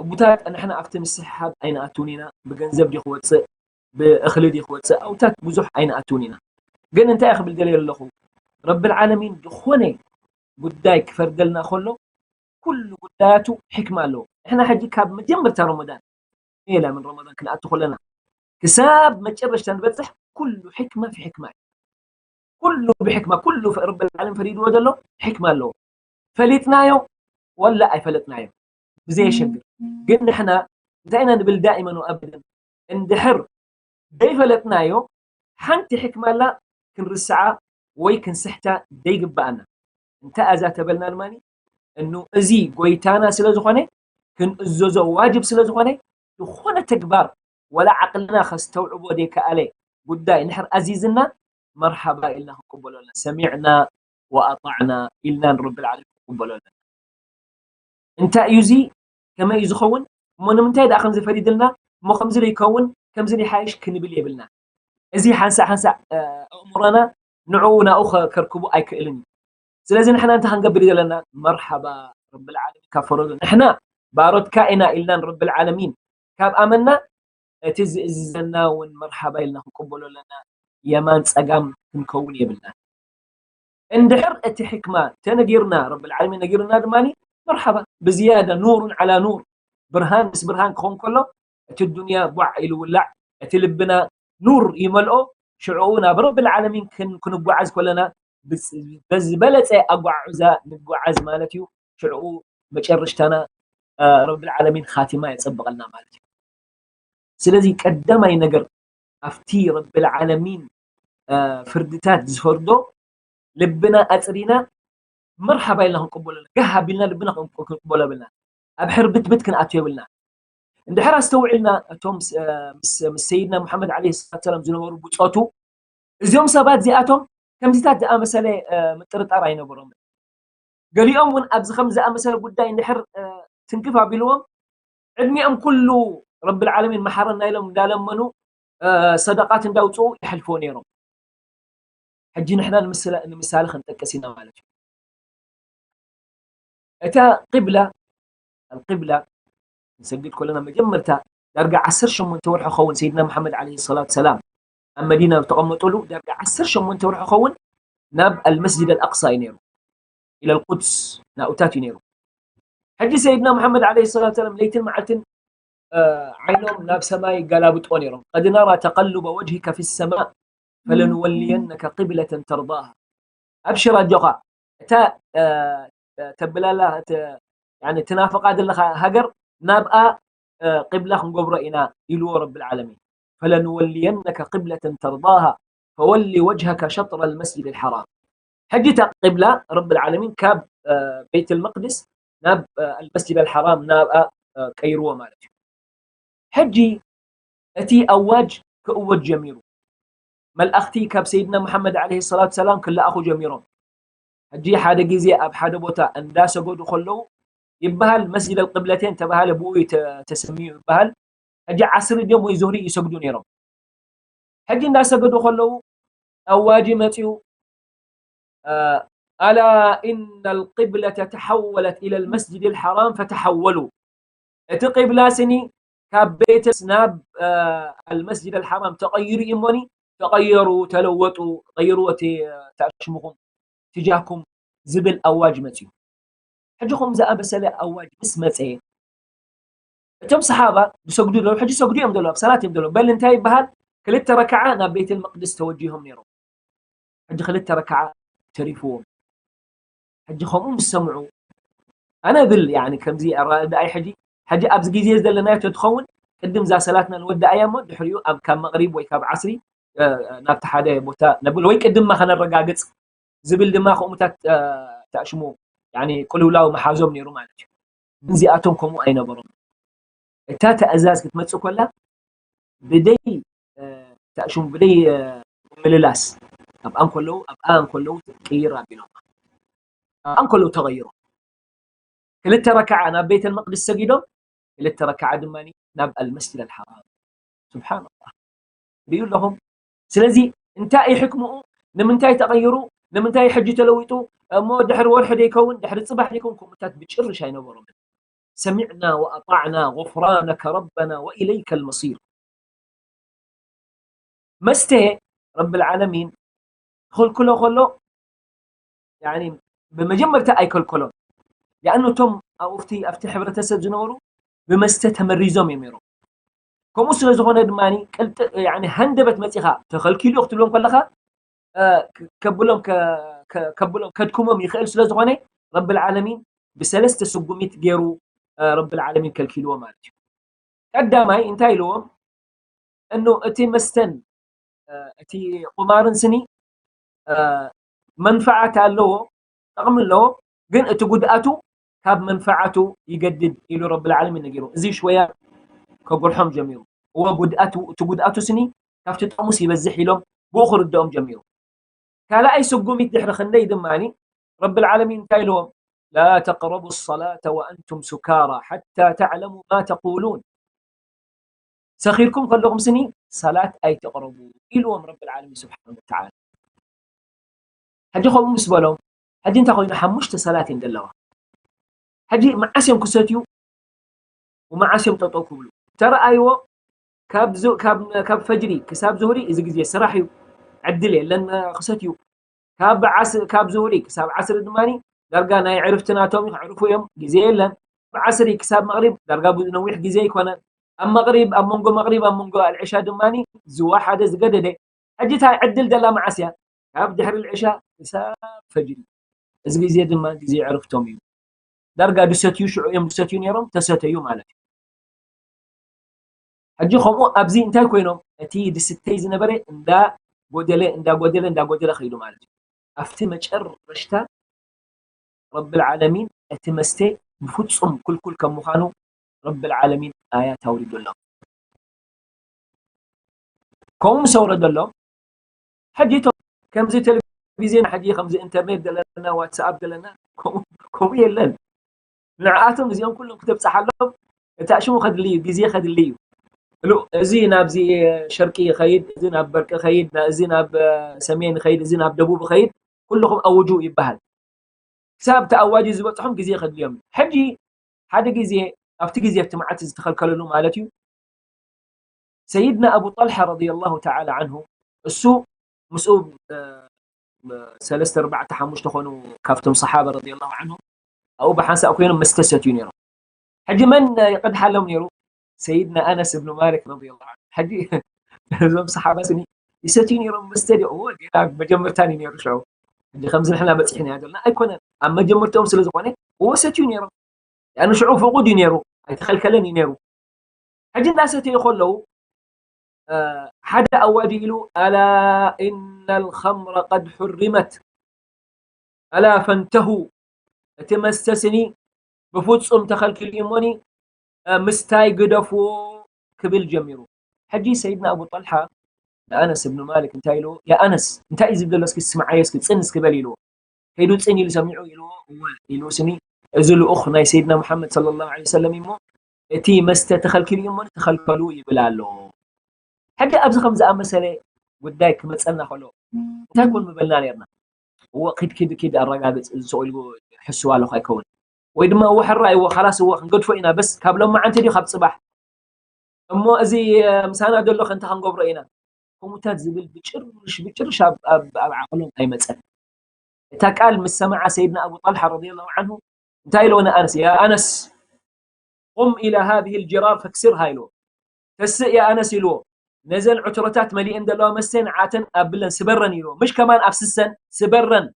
ቡታት ንሕና ኣብቲ ምስሕሓብ ኣይንኣትውን ኢና። ብገንዘብ ድዩ ክወፅእ ብእኽሊ ድዩ ክወፅእ ኣብታት ብዙሕ ኣይንኣትውን ኢና። ግን እንታይ ክብል ደልየ ኣለኹ ረብል ዓለሚን ዝኾነ ጉዳይ ክፈርደልና ከሎ ኩሉ ጉዳያቱ ሕክማ ኣለዎ። ንሕና ሕጂ ካብ መጀመርታ ረመዳን ሜላ ምን ረመዳን ክንኣቱ ከለና ክሳብ መጨረሽታ ንበፅሕ ኩሉ ሕክማ ፊ ሕክማ እዩ። ኩሉ ብሕክማ ኩሉ ረብል ዓለም ፈሪድዎ ዘሎ ሕክማ ኣለዎ። ፈሊጥናዮ ወላ ኣይፈለጥናዮ ብዘየሸግር ግን ንሕና እንታይ ኢና ንብል ዳኢመን ወኣበደን እንድሕር ዘይፈለጥናዮ ሓንቲ ሕክማ ኣላ ክንርስዓ ወይ ክንስሕታ ዘይግበኣና እንታይ ኣዛ ተበልና ድማ እኑ እዚ ጎይታና ስለ ዝኾነ ክንእዘዞ ዋጅብ ስለ ዝኾነ ዝኾነ ተግባር ወላ ዓቕልና ከስተውዕቦ ዘይከኣለ ጉዳይ እንድሕር ኣዚዝና መርሓባ ኢልና ክንቅበሎ ኣለና ሰሚዕና ወኣጣዕና ኢልና ንረብል ዓለሚን ክንቅበሎ ኣለና። እንታይ እዩ እዚ ከመይ እዩ ዝኸውን እሞ ንምንታይ ደኣ ከምዚ ፈሪድልና እሞ ከምዚ ዘይከውን ከምዚ ዘይሓይሽ ክንብል የብልና። እዚ ሓንሳእ ሓንሳእ ኣእምሮና ንዕኡ ናብኡ ከርክቡ ኣይክእልን እዩ። ስለዚ ንሕና እንታይ ክንገብር እዩ ዘለና? መርሓባ ረብል ዓለሚን ካብ ፈረዶ ንሕና ባሮትካ ኢና ኢልና ንረብል ዓለሚን ካብ ኣመና እቲ ዝእዝዘና እውን መርሓባ ኢልና ክንቅበሎ ኣለና። የማን ጸጋም ክንከውን የብልናን። እንድሕር እቲ ሕክማ ተነጊሩና ረብል ዓለሚን ነጊሩና ድማ መርሓባ ብዝያዳ ኑሩን ዓላ ኑር ብርሃን ምስ ብርሃን ክኸውን ከሎ እቲ ዱንያ ቧዕ ኢሉ ውላዕ እቲ ልብና ኑር ይመልኦ ሽዑኡ ናብ ረብል ዓለሚን ክንጓዓዝ ከለና በዝበለፀ ኣጓዓዕዛ ንጓዓዝ ማለት እዩ። ሽዑኡ መጨረሽታና ረብል ዓለሚን ኻቲማ የፀብቐልና ማለት እዩ። ስለዚ ቀዳማይ ነገር ኣብቲ ረብል ዓለሚን ፍርድታት ዝፈርዶ ልብና ኣፅሪና መርሓባ ኢልና ክንቅበሎ፣ ጋህ ኣቢልና ልብና ክንቅ-፣ ክንቅበሎ የብልና። ኣብ ሕርብትብት ክንኣቱ የብልና። እንድሕር ኣስተውዒልና፣ እቶም ስ-፣ ምስ፣ ምስ ሰይድና ሙሓመድ ዓለይሂ ሰላቱ ሰላም ዝነበሩ ብጾቱ፣ እዚኦም ሰባት እዚኣቶም ከምዚታት ዝኣመሰለ፣ እ፣ ምጥርጣር ኣይነበሮምን። ገሊኦም እውን ኣብዚ ከም ዝኣመሰለ ጉዳይ እንድሕር፣ እ፣ ትንክፍ ኣቢልዎም፣ ዕድሚኦም ኩሉ ረብል ዓለሚን መሓረና ኢሎም እንዳለመኑ፣ እ፣ ሰደቃት እንዳውፅኡ የሕልፍዎ ነይሮም። ሕጂ ንሕና ንምስላ-፣ ንምሳሌ ክንጠቅስ ኢና ማለት እዩ። እታ ቂብላ፣ ኣልቂብላ፣ ንሰግድ ከለና መጀመርታ ዳርጋ ዓሰርተ ሸሞንተ ወርሒ ኸውን ሰይድና መሓመድ ዓለይሂ ሰላቱ ሰላም ኣብ መዲና ዝተቐመጠሉ ዳርጋ ዓሰርተ ሸሞንተ ወርሒ ኸውን ናብ ኣልመስጅድ ኣልኣቅሳ እዩ ነይሩ። ኢለ ልቁድስ ናብኡታት እዩ ነይሩ። ሕጂ ሰይድና መሓመድ ዓለይሂ ሰላቱ ሰላም ለይትን መዓልትን፣ እ፣ ዓይኖም ናብ ሰማይ ይገላብጥዎ ነይሮም። "ቀድ ነራ ተቀሉበ ወጅሂከ ፊ ሰማእ ፈለንወልየነከ ቂብለተን ተርዳሃ." ኣብሽር ኣጆኻ፣ እታ፣ እ፣ ተብላላ፣ ት-፣ ያኒ ትናፍቓ ዘለኻ ሃገር ናብኣ፣ እ፣ ቂብላ ክንገብሮ ኢና ኢልዎ ረብል ዓለሚን። "ፈለንወልየነከ ቂብለተን ተርዳሃ ፈወሊ ወጅሀከ ሸጥረ ልመስጅድ ልሓራም." ሕጂ እታ ቂብላ ረብል ዓለሚን ካብ፣ እ፣ ቤት ልመቅድስ ናብ፣ እ፣ ኣልመስጅድ ኣልሓራም ናብኣ፣ እ፣ ቀይርዎ ማለት እዩ። ሕጂ እቲ ኣዋጅ ክእወጅ ጀሚሩ። መላእኽቲ ካብ ሰይድና መሓመድ ዓለይሂ ሰላቱ ሰላም ክለኣኹ ጀሚሮም። ሕጂ ሓደ ግዜ ኣብ ሓደ ቦታ እንዳሰገዱ ከለዉ ይበሃል፣ መስጅድ ኣልቅብለቴን ተባሃለ፣ ብኡ እዩ ተ-፣ ተሰሚዩ ይበሃል። ሕጂ ዓስሪ ድዮም ወይ ዙህሪ ይሰግዱ ነይሮም። ሕጂ እንዳሰገዱ ከለዉ ኣዋጅ መፅዩ፣ እ፣ "ኣላ ኢነ ኣልቅብለተ ተሓወለት ኢለ ልመስጅድ ልሓራም ፈተሓወሉ።" እቲ ቂብላ ስኒ ካብ ቤተስ ናብ፣ እ፣ ኣልመስጅድ ኣልሓራም ተቐይሩ እዩ እሞኒ፣ ተቐየሩ፣ ተለወጡ፣ ቀይሩ እቲ፣ እ፣ ታሽሙኹም ትጃኩም ዝብል ኣዋጅ መፅዩ። ሕጂ ከምኡ ዝኣመሰለ ኣዋጅ ምስ መፀ፣ እቶም ሰሓባ ዝሰግዱ ዘለዉ፣ ሕጂ ይሰግዱ እዮም ዘለዉ፣ ኣብ ሰላት እዮም ዘለዉ። በል እንታይ ይበሃል? ክልተ ረክዓ ናብ ቤተል መቅድስ ተወጂሆም ነይሮም። ሕጂ ክልተ ረክዓ ተሪፍዎም። ሕጂ ከምኡ ምስ ሰምዑ፣ ኣነ ብል፣ ያኒ፣ ከምዚ ኣረዳድኣይ ሕጂ፣ ሕጂ ኣብዚ ግዜ ዘለናዮ ተትኸውን፣ ቅድም እዛ ሰላትና ንወድኣያ እሞ፣ ድሕሪኡ ኣብ፣ ካብ መቕሪብ ወይ ካብ ዓስሪ፣ እ፣ ናብቲ ሓደ ቦታ ነብል፣ ወይ ቅድምማ ከነረጋግጽ ዝብል ድማ ከምኡታት፣ እ፣ ተኣሽሙ፣ ያኒ፣ ቅልውላው መሓዞም ነይሩ ማለት እዩ። ግን እዚኣቶም ከምኡ ኣይነበሮም። እታ ትእዛዝ ክትመጽእ ከላ፣ ብደይ፣ እ፣ ተኣሽሙ፣ ብደይ፣ እ፣ ምልላስ፣ ኣብኣ እንከለዉ፣ ኣብኣ እንከለዉ ቅይር ኣቢሎም። ኣብኣ እንከለዉ ተቐይሮም። ክልተ ረክዓ ናብ ቤተል መቅድስ ሰጊዶም፣ ክልተ ረክዓ ድማ ናብ ኣልመስጅድ ኣልሓራም። ሱብሓነላህ። ሪኡ ኣለኹም? ስለዚ እንታይ እዩ ሕክምኡ? ንምንታይ ተቐይሩ? ንምንታይ ሕጂ ተለዊጡ? እሞ ድሕሪ ወርሒ ደይከውን? ድሕሪ ጽባሕ ደይከውን? ከምኡታት ብጭርሽ ኣይነበሮምን። ሰሚዕና ወኣጣዕና፣ ጉፍራነከ ረበና ወኢለይከ ልመሲር። መስተ ረብል ዓለሚን ክኽልክሎ ከሎ፣ ያኒ፣ ብመጀመርታ ኣይከልከሎን። ያእኑ እቶም ኣብኡ ኣብቲ፣ ኣብቲ ሕብረተሰብ ዝነበሩ ብመስተ ተመሪዞም እዮም ነይሮም። ከምኡ ስለ ዝኾነ ድማ ቅልጥ-፣ ያኒ፣ ሃንደበት መጺኻ ተኸልኪሉ እዩ ክትብሎም ከለኻ፣ እ፣ ከ-፣ ከብሎም፣ ከ-፣ ከ-፣ ከብሎም፣ ከድክሞም ይኽእል ስለ ዝኾነ፣ ረብል ዓለሚን ብሰለስተ ስጉሚት ገይሩ፣ እ፣ ረብል ዓለሚን ከልኪልዎ ማለት እዩ። ቀዳማይ እንታይ ኢልዎም? እኑ እቲ መስተን፣ እ፣ እቲ ቁማርን ስኒ፣ እ፣ መንፈዓት ኣለዎ፣ ጠቕሚ ኣለዎ፣ ግን እቲ ጉድኣቱ ካብ መንፈዓቱ ይገድድ ኢሉ ረብል ዓለሚን ነጊሩ። እዚ ሽወያ ከጉርሖም ጀሚሩ። እወ፣ ጉድኣቱ፣ እቲ ጉድኣቱ ስኒ ካብቲ ጥቕሙስ ይበዝሕ ኢሎም ብኡ ክርድኦም ጀሚሩ። ካልኣይ ስጉሚት ድሕሪ ክንደይ ድማኒ ረብል ዓለሚን እንታይ ኢልዎም? "ላ ተቅረቡ ሰላተ ወኣንቱም ሱካራ ሓታ ተዕለሙ ማ ተቁሉን።" ሰኺርኩም ከለኹም ስኒ ሰላት ኣይትቕረቡ ኢልዎም ረብል ዓለሚን ስብሓነሁ ወተዓላ። ሕጂ ከምኡ ምስ በሎም፣ ሕጂ እንታይ ኮይኑ? ሓሙሽተ ሰላት እየን ዘለዋ። ሕጂ መዓስ እዮም ክሰትዩ? ወመዓስ እዮም ጠጠው ክብሉ? ተረኣይዎ፣ ካብ ዙ-፣ ካብ፣ ካብ ፈጅሪ ክሳብ ዙህሪ እዚ ግዜ ስራሕ እዩ፣ ዕድል የለን ክሰትዩ። ካብ ዓስ-፣ ካብ ዙህሪ ክሳብ ዓስሪ ድማ ዳርጋ ናይ ዕርፍቲ ናቶም እዩ፣ ከዕርፉ እዮም፣ ግዜ የለን። ካብ ዓስሪ ክሳብ መቕሪብ ዳርጋ ብዙ ነዊሕ ግዜ ኣይኮነን። ኣብ መቕሪብ፣ ኣብ መንጎ መቕሪብ፣ ኣብ መንጎ ኣልዕሻ ድማ ዝወሓደ ዝገደደ። ሕጂ እታ ዕድል ዘላ መዓስ እያ? ካብ ድሕሪ ኣልዕሻ ክሳብ ፈጅሪ። እዚ ግዜ ድማ ግዜ ዕርፍቶም እዩ። ዳርጋ ድሰትዩ፣ ሽዑ እዮም ድሰትዩ ነይሮም፣ ተሰተዩ ማለት እዩ። ሕጂ ከምኡ ኣብዚ እንታይ ኮይኖም? እቲ ድስተይ ዝነበረ እንዳ ጎደለ፣ እንዳ ጎደለ፣ እንዳ ጎደለ ከይዱ ማለት እዩ። ኣብቲ መጨረሽታ ረብል ዓለሚን እቲ መስተ ብፍጹም ክልኩል ከም ምዃኑ ረብል ዓለሚን ኣያት ኣውሪዱሎም። ከምኡ ምስ ኣውረደሎም፣ ሕጂ እቶም ከምዚ ቴሌቪዝን፣ ሕጂ ከምዚ ኢንተርኔት ዘለና፣ ዋትስኣፕ ዘለና፣ ከምኡ፣ ከምኡ የለን። ንዕኣቶም እዚኦም ኩሎም ክተብጽሓሎም፣ እቲ ኣሽሙ ከድሊ እዩ፣ ግዜ ከድሊ እዩ። ሉ-፣ እዚ ናብዚ ሸርቂ ይኸይድ፣ እዚ ናብ በርቂ ይኸይድ፣ ና-፣ እዚ ናብ፣ እ፣ ሰሜን ይኸይድ፣ እዚ ናብ ደቡብ ይኸይድ፣ ኩልኹም ኣውጁ ይበሃል። ክሳብ እቲ ኣዋጅ ዝበጽሖም ግዜ ከድልዮም እዩ። ሕጂ ሓደ ግዜ፣ ኣብቲ ግዜ፣ ኣብቲ መዓልቲ ዝተኸልከለሉ ማለት እዩ፣ ሰይድና ኣቡ ጠልሓ ረዲየላሁ ተዓላ ዓንሁ፣ እሱ ምስኡ፣ እ፣ ሰለስተ፣ ኣርባዕተ፣ ሓሙሽተ ኮኑ ካብቶም ሰሓባ ረዲየላሁ ዓንሁ፣ ኣብኡ ብሓንሳእ ኮይኖም መስተ ሰትዩ ነይሮም። ሕጂ መን ይቐድሓሎም ነይሩ? ሰይድና ኣነስ እብኑ ማሊክ ረዲየላሁ ዓንሁ። ሕጂ እዞም ሰሓባ ስኒ ይሰትዩ ነይሮም መስተ ድዮ? እወ፣ ገና መጀመርታን እዩ ነይሩ ሽዑ። ሕጂ ከምዚ ንሕና በጺሕና ኢና ዘለና ኣይኮነን። ኣብ መጀመርትኦም ስለ ዝኾነ፣ እወ፣ ሰትዩ ነይሮም። ያኒ ሽዑ ፍቑድ እዩ ነይሩ፣ ኣይተኸልከለን እዩ ነይሩ። ሕጂ እንዳሰተዩ ከለዉ፣ እ፣ ሓደ ኣዋጅ ኢሉ፣ "ኣላ ኢነል ኸምረ ቀድ ሑሪመት፣ ኣላ ፈንተሁ፣ እቲ መስተ ስኒ ብፍጹም ተኸልኪሉ እዩ እሞኒ፣ እ፣ ምስታይ ግደፍዎ" ክብል ጀሚሩ። ሕጂ ሰይድና ኣቡ ጠልሓ ንኣነስ እብኑ ማሊክ እንታይ ኢልዎ? "ያ ኣነስ፣ እንታይ እዩ ዝብል ዘሎ? እስኪ ስምዓዮ፣ እስኪ ጽን እስኪ በል" ኢልዎ። ከይዱ ጽን ኢሉ ሰሚዑ ኢልዎ፣ "እወ" ኢሉ ስኒ፣ "እዚ ልኡኽ ናይ ሰይድና ሙሓመድ ሰለላሁ ዐለይሂ ወሰለም እዩ እሞ፣ እቲ መስተ ተኸልኪሉ እዩ እሞ፣ ተኸልከሉ" ይብል ኣሎ። ሕጂ ኣብዚ ከም ዝኣመሰለ ጉዳይ ክመጸና ከሎ፣ እንታይ ኮን ምበልና ነርና? "እወ፣ ኪድ፣ ኪድ፣ ኪድ ኣረጋግጽ፣ እዚ ሰው ኢሉ ሕስዋ ኣለኹ ኣይከውን?" ወይ ድማ፣ "እወ፣ ሕራይ፣ እወ፣ ኻላስ፣ እወ፣ ክንገድፎ ኢና፣ በስ ካብ ሎማዓንቲ ድዩ ካብ ጽባሕ? እሞ እዚ፣ እ፣ ምሳና ዘሎ ከ እንታይ ክንገብሮ ኢና?" ከምኡታት ዝብል ብጭርሽ፣ ብጭርሽ ኣብ፣ ኣብ፣ ኣብ ዓቕሎም ኣይመጸን። እታ ቃል ምስ ሰምዓ ሰይድና ኣቡ ጠልሓ ረዲየላሁ ዓንሁ እንታይ ኢልዎ ንኣነስ? "ያ ኣነስ፣ ቁም ኢላ ሃዚሂል ጅራር ፈክስርሃ" ኢልዎ። "ተስእ ያ ኣነስ" ኢልዎ። "ነዘን ዕትሮታት መሊኤን ዘለዋ መስተ ንዓተን ኣብለን፣ ስበረን" ኢልዎ። ምሽ ከማን ኣፍስሰን፣ ስበረን።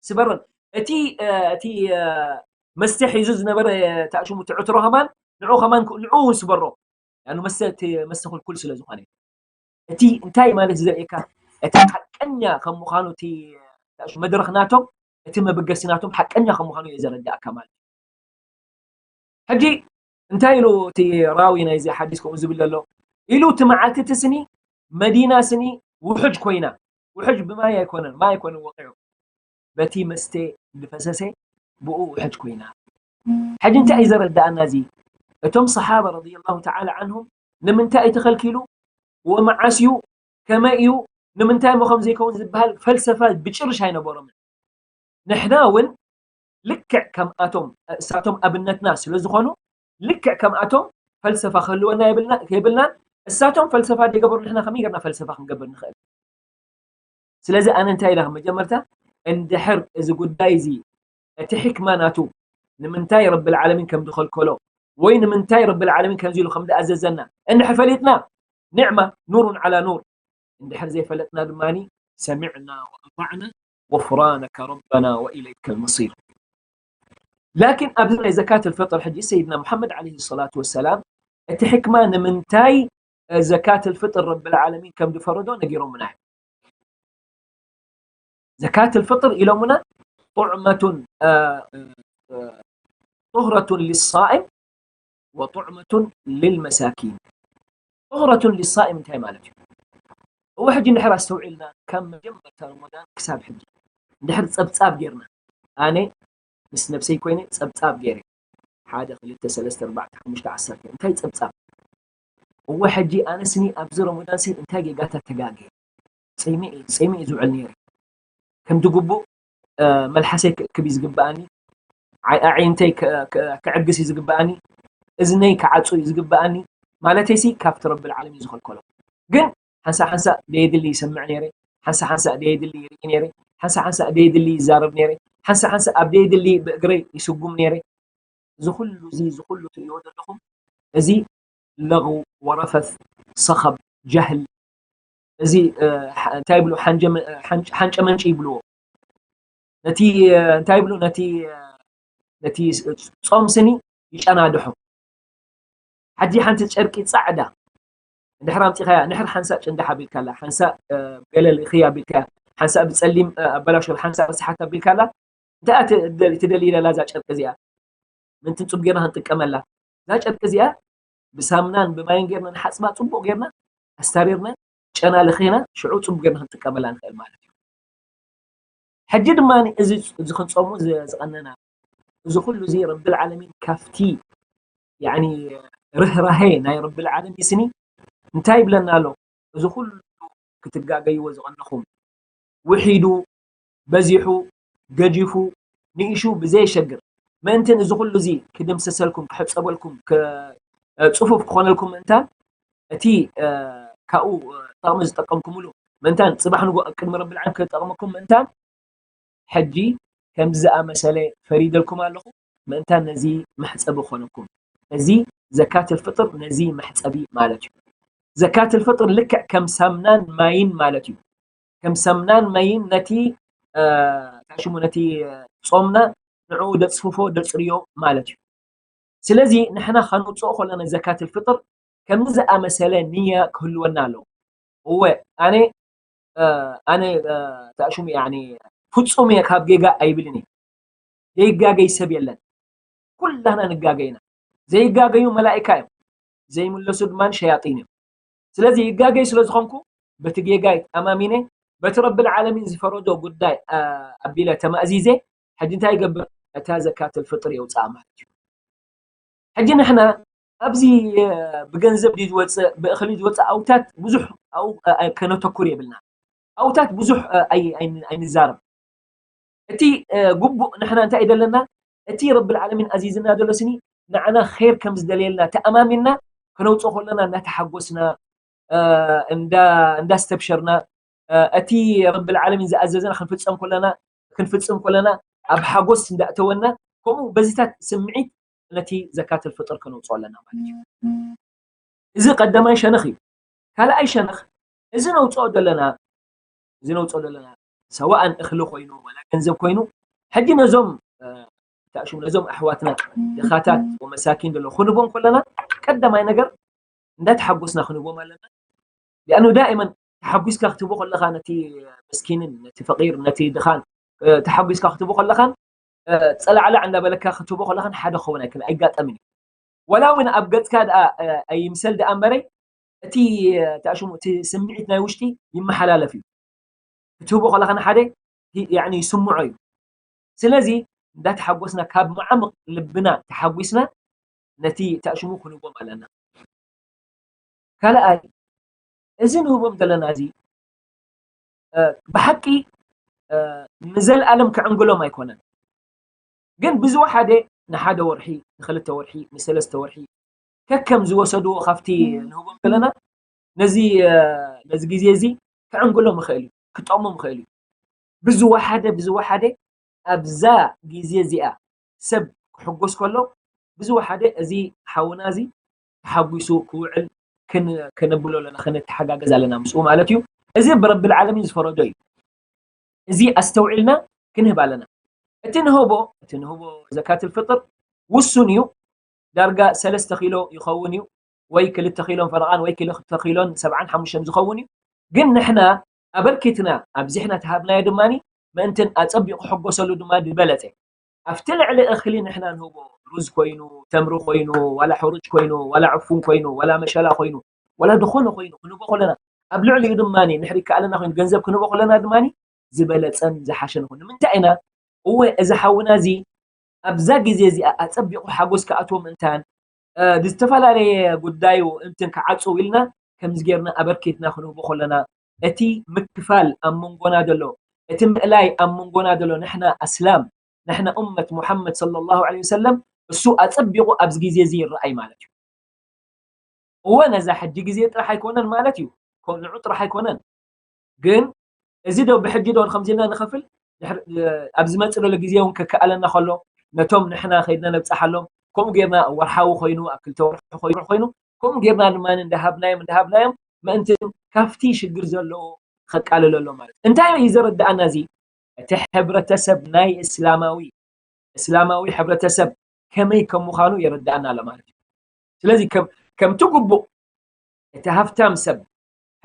ስበረን። እቲ፣ እ፣ እቲ፣ እ፣ መስተ ሒዙ ዝነበረ፣ እ፣ ተኣሽሙ እቲ ዕትሮ ከማን ንዑ ከማን ክ-፣ ንዑ እውን ስበሮ። ያኑ መስተ፣ እቲ መስተ ክልኩል ስለ ዝኾነ። እቲ እንታይ ማለት ዘርእየካ? እቲ ሓቀኛ ከም ምዃኑ እቲ መድረኽ ናቶም፣ እቲ መበገሲ ናቶም ሓቀኛ ከም ምዃኑ እየ ዘረዳእካ ማለት እዩ። ሕጂ እንታይ ኢሉ እቲ ራዊ ናይዚ ሓዲስ ከምኡ ዝብል ዘሎ? ኢሉ እቲ መዓልቲ እቲ ስኒ መዲና ስኒ ውሑጅ ኮይና፣ ውሑጅ ብማይ ኣይኮነን፣ ማይ ኣይኮነን ወቂዑ፣ በቲ መስተ ዝፈሰሰ ብኡ ውሕጅ ኮይና። ሕጂ እንታይ እዩ ዘረዳእና እዚ? እቶም ሰሓባ ረዲየላሁ ተዓላ ዓንሁም ንምንታይ እዩ ተኸልኪሉ? ወመዓስ እዩ? ከመይ እዩ? ንምንታይ እሞ ከም ዘይከውን ዝበሃል ፈልሰፋ ብጭርሽ ኣይነበሮምን። ንሕና እውን ልክዕ ከምኣቶም፣ እሳቶም ኣብነትና ስለ ዝኾኑ፣ ልክዕ ከምኣቶም ፈልሰፋ ክህልወና የብልና-፣ የብልናን። እሳቶም ፈልሰፋ ዘይገበሩ ንሕና ከመይ ጌርና ፈልሰፋ ክንገብር ንኽእል? ስለዚ ኣነ እንታይ ኢለ መጀመርታ፣ እንድሕር እዚ ጉዳይ እዚ እቲ ሕክማ ናቱ ንምንታይ ረብል ዓለሚን ከም ዝኸልከሎ ወይ ንምንታይ ረብል ዓለሚን ከምዚ ኢሉ ከም ዝኣዘዘና እንድሕር ፈሊጥና፣ ኒዕማ ኑሩን ዓላ ኑር፣ እንድሕር ዘይፈለጥና ድማ ሰሚዕና ወኣጣዕና ወፍራነከ ረበና ወኢለይከ ልመሲር። ላኪን ኣብዚ ናይ ዘካት ልፍጥር ሕጂ ሰይድና ሙሓመድ ዓለይሂ ሰላቱ ወሰላም እቲ ሕክማ ንምንታይ ዘካት ልፍጥር ረብል ዓለሚን ከም ዝፈረዶ ነጊሮምና እዮም። ዘካት ልፍጥር ኢሎምና ጥዑመቱን፣ እ፣ እ፣ እ፣ ጡህረቱን ሊሳኢም ወጡዕመቱን ሊልመሳኪን። ጡህረቱን ሊሳኢም እንታይ ማለት እዩ? እወ ሕጂ እንድሕር ኣስተውዒልና ካብ መጀመርታ ረመዳን ክሳብ ሕጂ እንድሕር ጸብጻብ ጌርና፣ ኣነ ምስ ነብሰይ ኮይነ ጸብጻብ ጌረ፣ ሓደ፣ ክልተ፣ ሰለስተ፣ ኣርባዕተ፣ ሓሙሽተ፣ ዓሰርተ፣ እንታይ ጸብጻብ? እወ ሕጂ ኣነ ስኒ ኣብዚ ረመዳን ስኒ እንታይ ጌጋታት ተጋግየ? ጸሚእ፣ ጸሚእ ዝውዕል ነይረ። ከምቲ ግቡእ፣ እ፣ መልሓሰይ ክእክብ እዩ ዝግብኣኒ፣ ዓይ-፣ ኣዒንተይ ክ-፣ ክ-፣ ክዕግስ እዩ ዝግብኣኒ፣ እዝነይ ክዓጹ እዩ ዝግብኣኒ፣ ማለተይሲ ካብቲ ረብል ዓለሚን ዝኸልከሎ። ግን ሓንሳእ ሓንሳእ ደየድሊ ይሰምዕ ነይረ፣ ሓንሳእ ሓንሳእ ደየድሊ ይርኢ ነይረ፣ ሓንሳእ ሓንሳእ ደየድሊ ይዛረብ ነይረ፣ ሓንሳእ ሓንሳእ ኣብ ደየድሊ ብእግረይ ይስጉም ነይረ። እዚ ኩሉ እዚ፣ እዚ ኩሉ ትርእይዎ ዘለኹም፣ እዚ ለغው ወረፈት፣ ሰኸብ፣ ጀህል፣ እዚ፣ እ፣ ሓ-፣ እንታይ ይብሉ፣ ሓንጀመ-፣ ሓንጭ-፣ ሓንጨመንጭ ይብልዎ። ነቲ፣ እ፣ እንታይ ይብሉ፣ ነቲ፣ እ፣ ነቲ ስ-፣ ጾም ስኒ ይጨናድሖ። ሕጂ ሓንቲ ጨርቂ ጻዕዳ እንድሕር ኣምጺኻያ፣ እንድሕር ሓንሳእ ጭንዳሕ ኣቢልካላ፣ ሓንሳእ፣ እ፣ ገለ ልእኽያ ኣቢልካያ፣ ሓንሳእ ብጸሊም፣ እ፣ ኣበላሽወላ፣ ሓንሳእ ረስሓታ ኣቢልካላ፣ እንታይ እያ ትደሊ ትደሊ ኢለላ እዛ ጨርቂ እዚኣ? ምእንቲ ጽቡቕ ጌርና ክንጥቀመላ። እዛ ጨርቂ እዚኣ ብሳምናን ብማይን ጌርና ንሓጽባ፣ ጽቡቕ ጌርና ኣስታሪርና፣ ጨና ለኺና፣ ሽዑ ጽቡቕ ጌርና ክንጥቀመላ ንኽእል ማለት እዩ። ሕጂ ድማ እዚ እዚ ክንጾሙ ዝ- ዝቐነና፣ እዚ ኩሉ እዚ ረብል ዓለሚን ካብቲ ያኒ ርህራሄ ናይ ረብል ዓለሚን ስኒ እንታይ ይብለና ኣሎ? እዚ ኩሉ ክትጋገይዎ ዝቐነኹም፣ ውሒዱ፣ በዚሑ፣ ገጂፉ፣ ንኢሹ ብዘየሸግር ምእንትን እዚ ኩሉ እዚ ክድምሰሰልኩም፣ ክሕጸበልኩም፣ ክ- ጽፉፍ ክኾነልኩም ምእንታን፣ እቲ ካብኡ ጠቕሚ ዝጠቀምኩምሉ ምእንታን፣ ጽባሕ ንጎ ኣብ ቅድሚ ረብል ዓለሚን ክጠቕመኩም ምእንታን፣ ሕጂ ከምዚ ዝኣመሰለ ፈሪደልኩም ኣለኹ፣ ምእንታን ነዚ መሕጸቢ ክኾነኩም። እዚ ዘካተል ፍጥር ነዚ መሕጸቢ ማለት እዩ። ዘካተል ፍጥር ልክዕ ከም ሳምናን ማይን ማለት እዩ። ከም ሳምናን ማይን ነቲ ታሽሙ ነቲ ጾምና ንዕኡ ደጽፍፎ ደጽርዮ ማለት እዩ። ስለዚ ንሕና ከነውፅኦ ከለና ዘካትል ፍጥር ከምዚ ዝኣመሰለ ንያ ክህልወና ኣለዎ። እወ ኣነ ኣነ ታሽሙ ያኒ ፍፁም እየ ካብ ጌጋ ኣይብልን እየ። ዘይጋገይ ሰብ የለን። ኩላና ንጋገይና። ዘይጋገዩ መላእካ እዮም። ዘይምለሱ ድማ ሸያጢን እዮም። ስለዚ ይጋገይ ስለ ዝኾንኩ በቲ ጌጋይ ኣማሚነ በቲ ረብል ዓለሚን ዝፈረዶ ጉዳይ ኣቢለ ተማእዚዘ ሕጂ እንታይ ይገብር? እታ ዘካተል ፍጥር የውፅኣ ማለት እዩ። ሕጂ ንሕና ኣብዚ ብገንዘብ ድዩ ዝወፅእ ብእኽሊ ዝወፅእ ኣውታት ብዙሕ ከነተኩር የብልና። ኣውታት ብዙሕ ኣይንዛረብ። እቲ ግቡእ ንሕና እንታይ እዩ ዘለና? እቲ ረብል ዓለሚን ኣዚዝና ዘሎ ስኒ ንዓና ኸይር ከም ዝደልየልና ተኣማሚንና ክነውፅኦ ከለና እናተሓጎስና እንዳስተብሸርና እቲ ረብል ዓለሚን ዝኣዘዘና ክንፍፀም ከለና ክንፍፅም ከለና ኣብ ሓጎስ እንዳእተወና ከምኡ በዚታት ስምዒት ነቲ ዘካተል ፍጥር ከነውፅኦ ኣለና ማለት እዩ። እዚ ቀዳማይ ሸነኽ እዩ። ካልኣይ ሸነኽ እዚ ነውፅኦ ዘለና እዚ ነውፅኦ ዘለና ሰዋእን እኽሊ ኮይኑ ወላ ገንዘብ ኮይኑ ሕጂ ነዞም ታእሹም ነዞም ኣሕዋትና ድኻታት ወመሳኪን ዘሎ ክንቦም ከለና ቀዳማይ ነገር እንዳተሓጎስና ክንቦም ኣለና። ሊኣኑ ዳእመን ተሓጒስካ ክትቦ ከለኻ ነቲ መስኪንን ነቲ ፈቂር ነቲ ድኻን ተሓጒስካ ክትቦ ከለኻን ፀላዕላዕ እንዳበለካ ክትቦ ከለኻን ሓደ ክኸውን ኣይክእል ኣይጋጠምን እዩ። ወላ እውን ኣብ ገፅካ ደኣ ኣይምሰል ደኣ እምበረይ እቲ ተኣሽሙ እቲ ስምዒት ናይ ውሽጢ ይመሓላለፍ እዩ። ክትህቦ ከለኻ ንሓደ ያኒ ይስምዖ እዩ። ስለዚ እንዳተሓጎስና ካብ መዓምቕ ልብና ተሓጒስና ነቲ ተኣሽሙ ክንህቦም ኣለና። ካልኣይ እዚ ንህቦም ዘለና እዚ ብሓቂ ንዘለኣለም ክዕንግሎም ኣይኮነን። ግን ብዝወሓደ ንሓደ ወርሒ ንክልተ ወርሒ ንሰለስተ ወርሒ ከከም ዝወሰድዎ ካብቲ ንህቦም ዘለና ነዚ ነዚ ግዜ እዚ ክዕንግሎም ይኽእል እዩ ክጠቕሞም ይኽእል እዩ። ብዝወሓደ ብዝወሓደ ኣብዛ ግዜ እዚኣ ሰብ ክሕጎስ ከሎ ብዝወሓደ እዚ ሓውና እዚ ተሓጒሱ ክውዕል ክነብሎ ኣለና፣ ክንተሓጋገዝ ኣለና ምስኡ ማለት እዩ። እዚ ብረብል ዓለሚን ዝፈረዶ እዩ። እዚ ኣስተውዒልና ክንህብ ኣለና። እቲ ንህቦ እቲ ንህቦ ዘካትል ፍጥር ውሱን እዩ። ዳርጋ ሰለስተ ኪሎ ይኸውን እዩ ወይ ክልተ ኪሎን ፈረቓን ወይ ክልተ ኪሎን ሰብዓን ሓሙሽተን ዝኸውን እዩ። ግን ንሕና ኣበርኪትና ኣብዚሕና ተሃብናዮ ድማ ምእንትን ኣጸቢቑ ክሕጎሰሉ ድማ ዝበለጸ ኣብቲ ልዕሊ እኽሊ ንሕና ንህቦ ሩዝ ኮይኑ ተምሪ ኮይኑ ዋላ ሕሩጭ ኮይኑ ዋላ ዕፉን ኮይኑ ዋላ መሸላ ኮይኑ ዋላ ዝኾነ ኮይኑ ክንህቦ ከለና ኣብ ልዕሊኡ ድማ ንሕሪ ከኣለና ኮይኑ ገንዘብ ክንህቦ ከለና ድማ ዝበለፀን ዝሓሸን ይኹን ንምንታይ ኢና እወ እዚ ሓውና እዚ ኣብዛ ግዜ እዚኣ ኣፀቢቑ ሓጎስ ክኣትዎ ምእንታን ብዝተፈላለየ ጉዳዩ እንትን ክዓፅው ኢልና ከምዚ ጌርና ኣበርኪትና ክንህቦ ከለና እቲ ምክፋል ኣብ መንጎና ዘሎ እቲ ምእላይ ኣብ መንጎና ዘሎ ንሕና ኣስላም ንሕና ኡመት ሙሓመድ ሰለላሁ ዐለይሂ ወሰለም እሱ ኣጸቢቑ ኣብዚ ግዜ እዚ ይረኣይ ማለት እዩ። እወ ነዛ ሕጂ ግዜ ጥራሕ ኣይኮነን ማለት እዩ፣ ንዑ ጥራሕ ኣይኮነን ግን እዚ ዶ ብሕጂ ዶ ከምዚ ኢልና ንኸፍል ኣብ ዝመጽእ ዘሎ ግዜ እውን ከከኣለና ከሎ ነቶም ንሕና ከይድና ነብጽሓሎም ከምኡ ጌርና ወርሓዊ ኮይኑ ኣብ ክልተ ወርሒ ኮይኑ ኮይኑ ከምኡ ጌርና ድማ እንዳሃብናዮም እንዳሃብናዮም ምእንቲ ካብቲ ሽግር ዘለዎ ከቃልለሎም ማለት እዩ። እንታይ እዩ ዘረድኣና እዚ? እቲ ሕብረተሰብ ናይ እስላማዊ እስላማዊ ሕብረተሰብ ከመይ ከም ምዃኑ የረድኣና ኣሎ ማለት እዩ። ስለዚ ከምቲ ግቡእ እቲ ሃፍታም ሰብ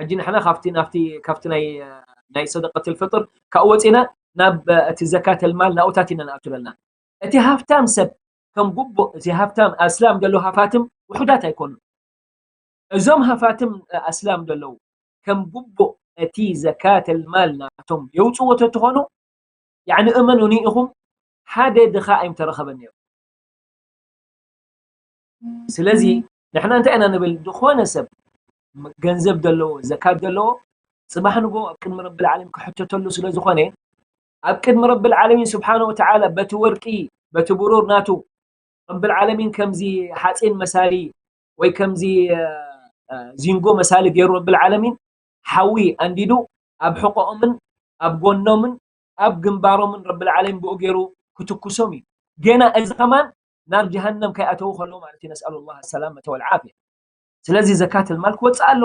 ሕጂ ንሕና ካብቲ ናብቲ ካብቲ ናይ ናይ ሰደቀትል ፍጥር ካብኡ ወፂና ናብ እቲ ዘካተል ማል ናብኡ ኣቲና ንኣቱ ዘለና። እቲ ሃፍታም ሰብ ከም ግቡእ፣ እቲ ሃፍታም ኣስላም ዘሎ ሃፋትም ውሑዳት ኣይኮኑን። እዞም ሃፋትም ኣስላም ዘለዉ ከም ግቡእ እቲ ዘካተል ማል ናቶም የውፅዎ ተትኾኑ፣ ያዕኒ እመኑኒ ኢኹም፣ ሓደ ድኻ ኣይምተረኸበን ነይሩ። ስለዚ ንሕና እንታይ ኢና ንብል? ዝኾነ ሰብ ገንዘብ ዘለዎ፣ ዘካት ዘለዎ፣ ፅባሕ ንጎ ኣብ ቅድሚ ረብል ዓለሚን ክሕተተሉ ስለ ዝኾነ፣ ኣብ ቅድሚ ረብል ዓለሚን ስብሓነ ወተዓላ በቲ ወርቂ፣ በቲ ብሩር ናቱ፣ ረብል ዓለሚን ከምዚ ሓፂን መሳሊ ወይ ከምዚ ዚንጎ መሳሊ ገይሩ ረብል ዓለሚን ሓዊ ኣንዲዱ ኣብ ሕቆኦምን ኣብ ጎኖምን ኣብ ግንባሮምን ረብል ዓለሚን ብኡ ገይሩ ክትኩሶም እዩ። ገና እዚ ከማን ናብ ጀሃነም ከይኣተዉ ከሎ ማለት እዩ። ነስኣሉ ላህ ሰላመተ ወልዓፍያ። ስለዚ ዘካት ልማል ክወፅእ ኣሎ።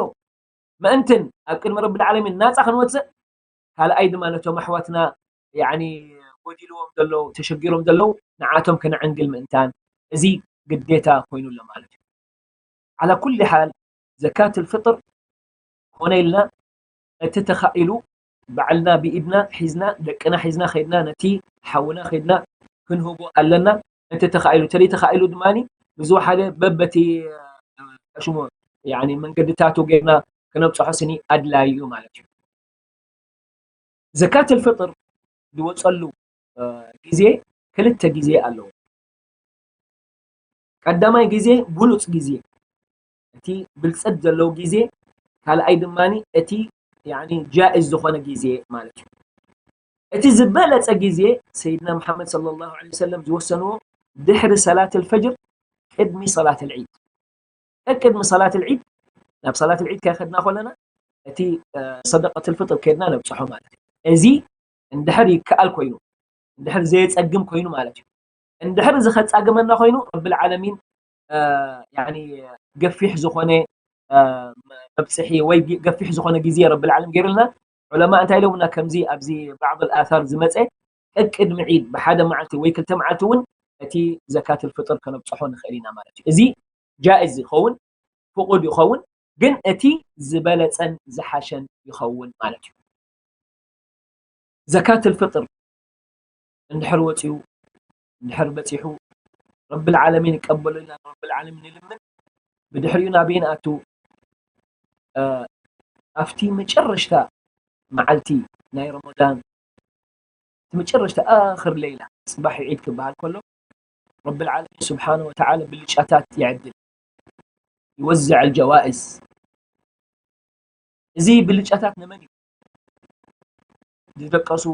ምእንትን ኣብ ቅድሚ ረብል ዓለሚን ናፃ ክንወፅእ፣ ካልኣይ ድማ ነቶም ኣሕዋትና ያኒ ጎዲልዎም ዘለዉ፣ ተሸጊሮም ዘለዉ ንዓቶም ከነዕንግል ምእንታን እዚ ግዴታ ኮይኑ ኣሎ ማለት እዩ። ዓላ ኩሊ ሓል ዘካት ልፍጥር ኮነ ኢልና እቲ ተኻኢሉ ባዕልና ብኢድና ሒዝና ደቅና ሒዝና ከይድና ነቲ ሓውና ከይድና ክንህቦ ኣለና። እቲ ተኻኢሉ ተለይ ተኻኢሉ ድማ ብዝወሓደ በበቲ ሽሙ ያኒ መንገድታቱ ጌርና ክነብፅሖ ስኒ ኣድላዩ እዩ ማለት እዩ። ዘካት ልፍጥር ዝወፀሉ ግዜ ክልተ ግዜ ኣለዎ። ቀዳማይ ግዜ ብሉፅ ግዜ፣ እቲ ብልፀት ዘለዎ ግዜ፣ ካልኣይ ድማ እቲ ያኒ ጃኢዝ ዝኾነ ግዜ ማለት እዩ። እቲ ዝበለፀ ግዜ ሰይድና መሓመድ ሰለላሁ ዐለይሂ ወሰለም ዝወሰንዎ ድሕሪ ሰላት ልፈጅር ቅድሚ ሰላት ልዒድ። ቅድሚ ሰላት ልዒድ፣ ናብ ሰላት ልዒድ ከይኸድና ከለና እቲ ሰደቀት ልፍጥር ከይድና ነብፅሖ ማለት እዩ። እዚ እንድሕር ይከኣል ኮይኑ፣ እንድሕር ዘየፀግም ኮይኑ ማለት እዩ። እንድሕር እዚ ከፃግመና ኮይኑ ረብል ዓለሚን ያኒ ገፊሕ ዝኾነ መብፅሒ ወይ ገፊሕ ዝኾነ ግዜ ረብል ዓለም ገይርልና። ዑለማ እንታይ ኢሎምና? ከምዚ ኣብዚ ባዕድ ኣልኣታር ዝመፀ ቅድሚ ዒድ ብሓደ መዓልቲ ወይ ክልተ መዓልቲ እውን እቲ ዘካት ልፍጥር ከነብፅሖ ንኽእል ኢና ማለት እዩ። እዚ ጃኢዝ ይኸውን፣ ፍቁድ ይኸውን፣ ግን እቲ ዝበለፀን ዝሓሸን ይኸውን ማለት እዩ። ዘካት ልፍጥር እንድሕር ወፂኡ እንድሕር በፂሑ ረብል ዓለሚን ይቀበለልና፣ ረብል ዓለሚን ንልምን። ብድሕሪኡ ናበይ ንኣቱ? ኣብቲ መጨረሽታ መዓልቲ ናይ ረመዳን፣ እቲ መጨረሽታ ኣኽር ለይላ፣ ፅባሕ ዒድ ክበሃል ከሎ ረብል ዓለሚን ስብሓነ ወተዓላ ብልጫታት ይዕድል፣ ይወዝዕ ጀዋእዝ። እዚ ብልጫታት ንመን እዩ? ዝደቀሱ፣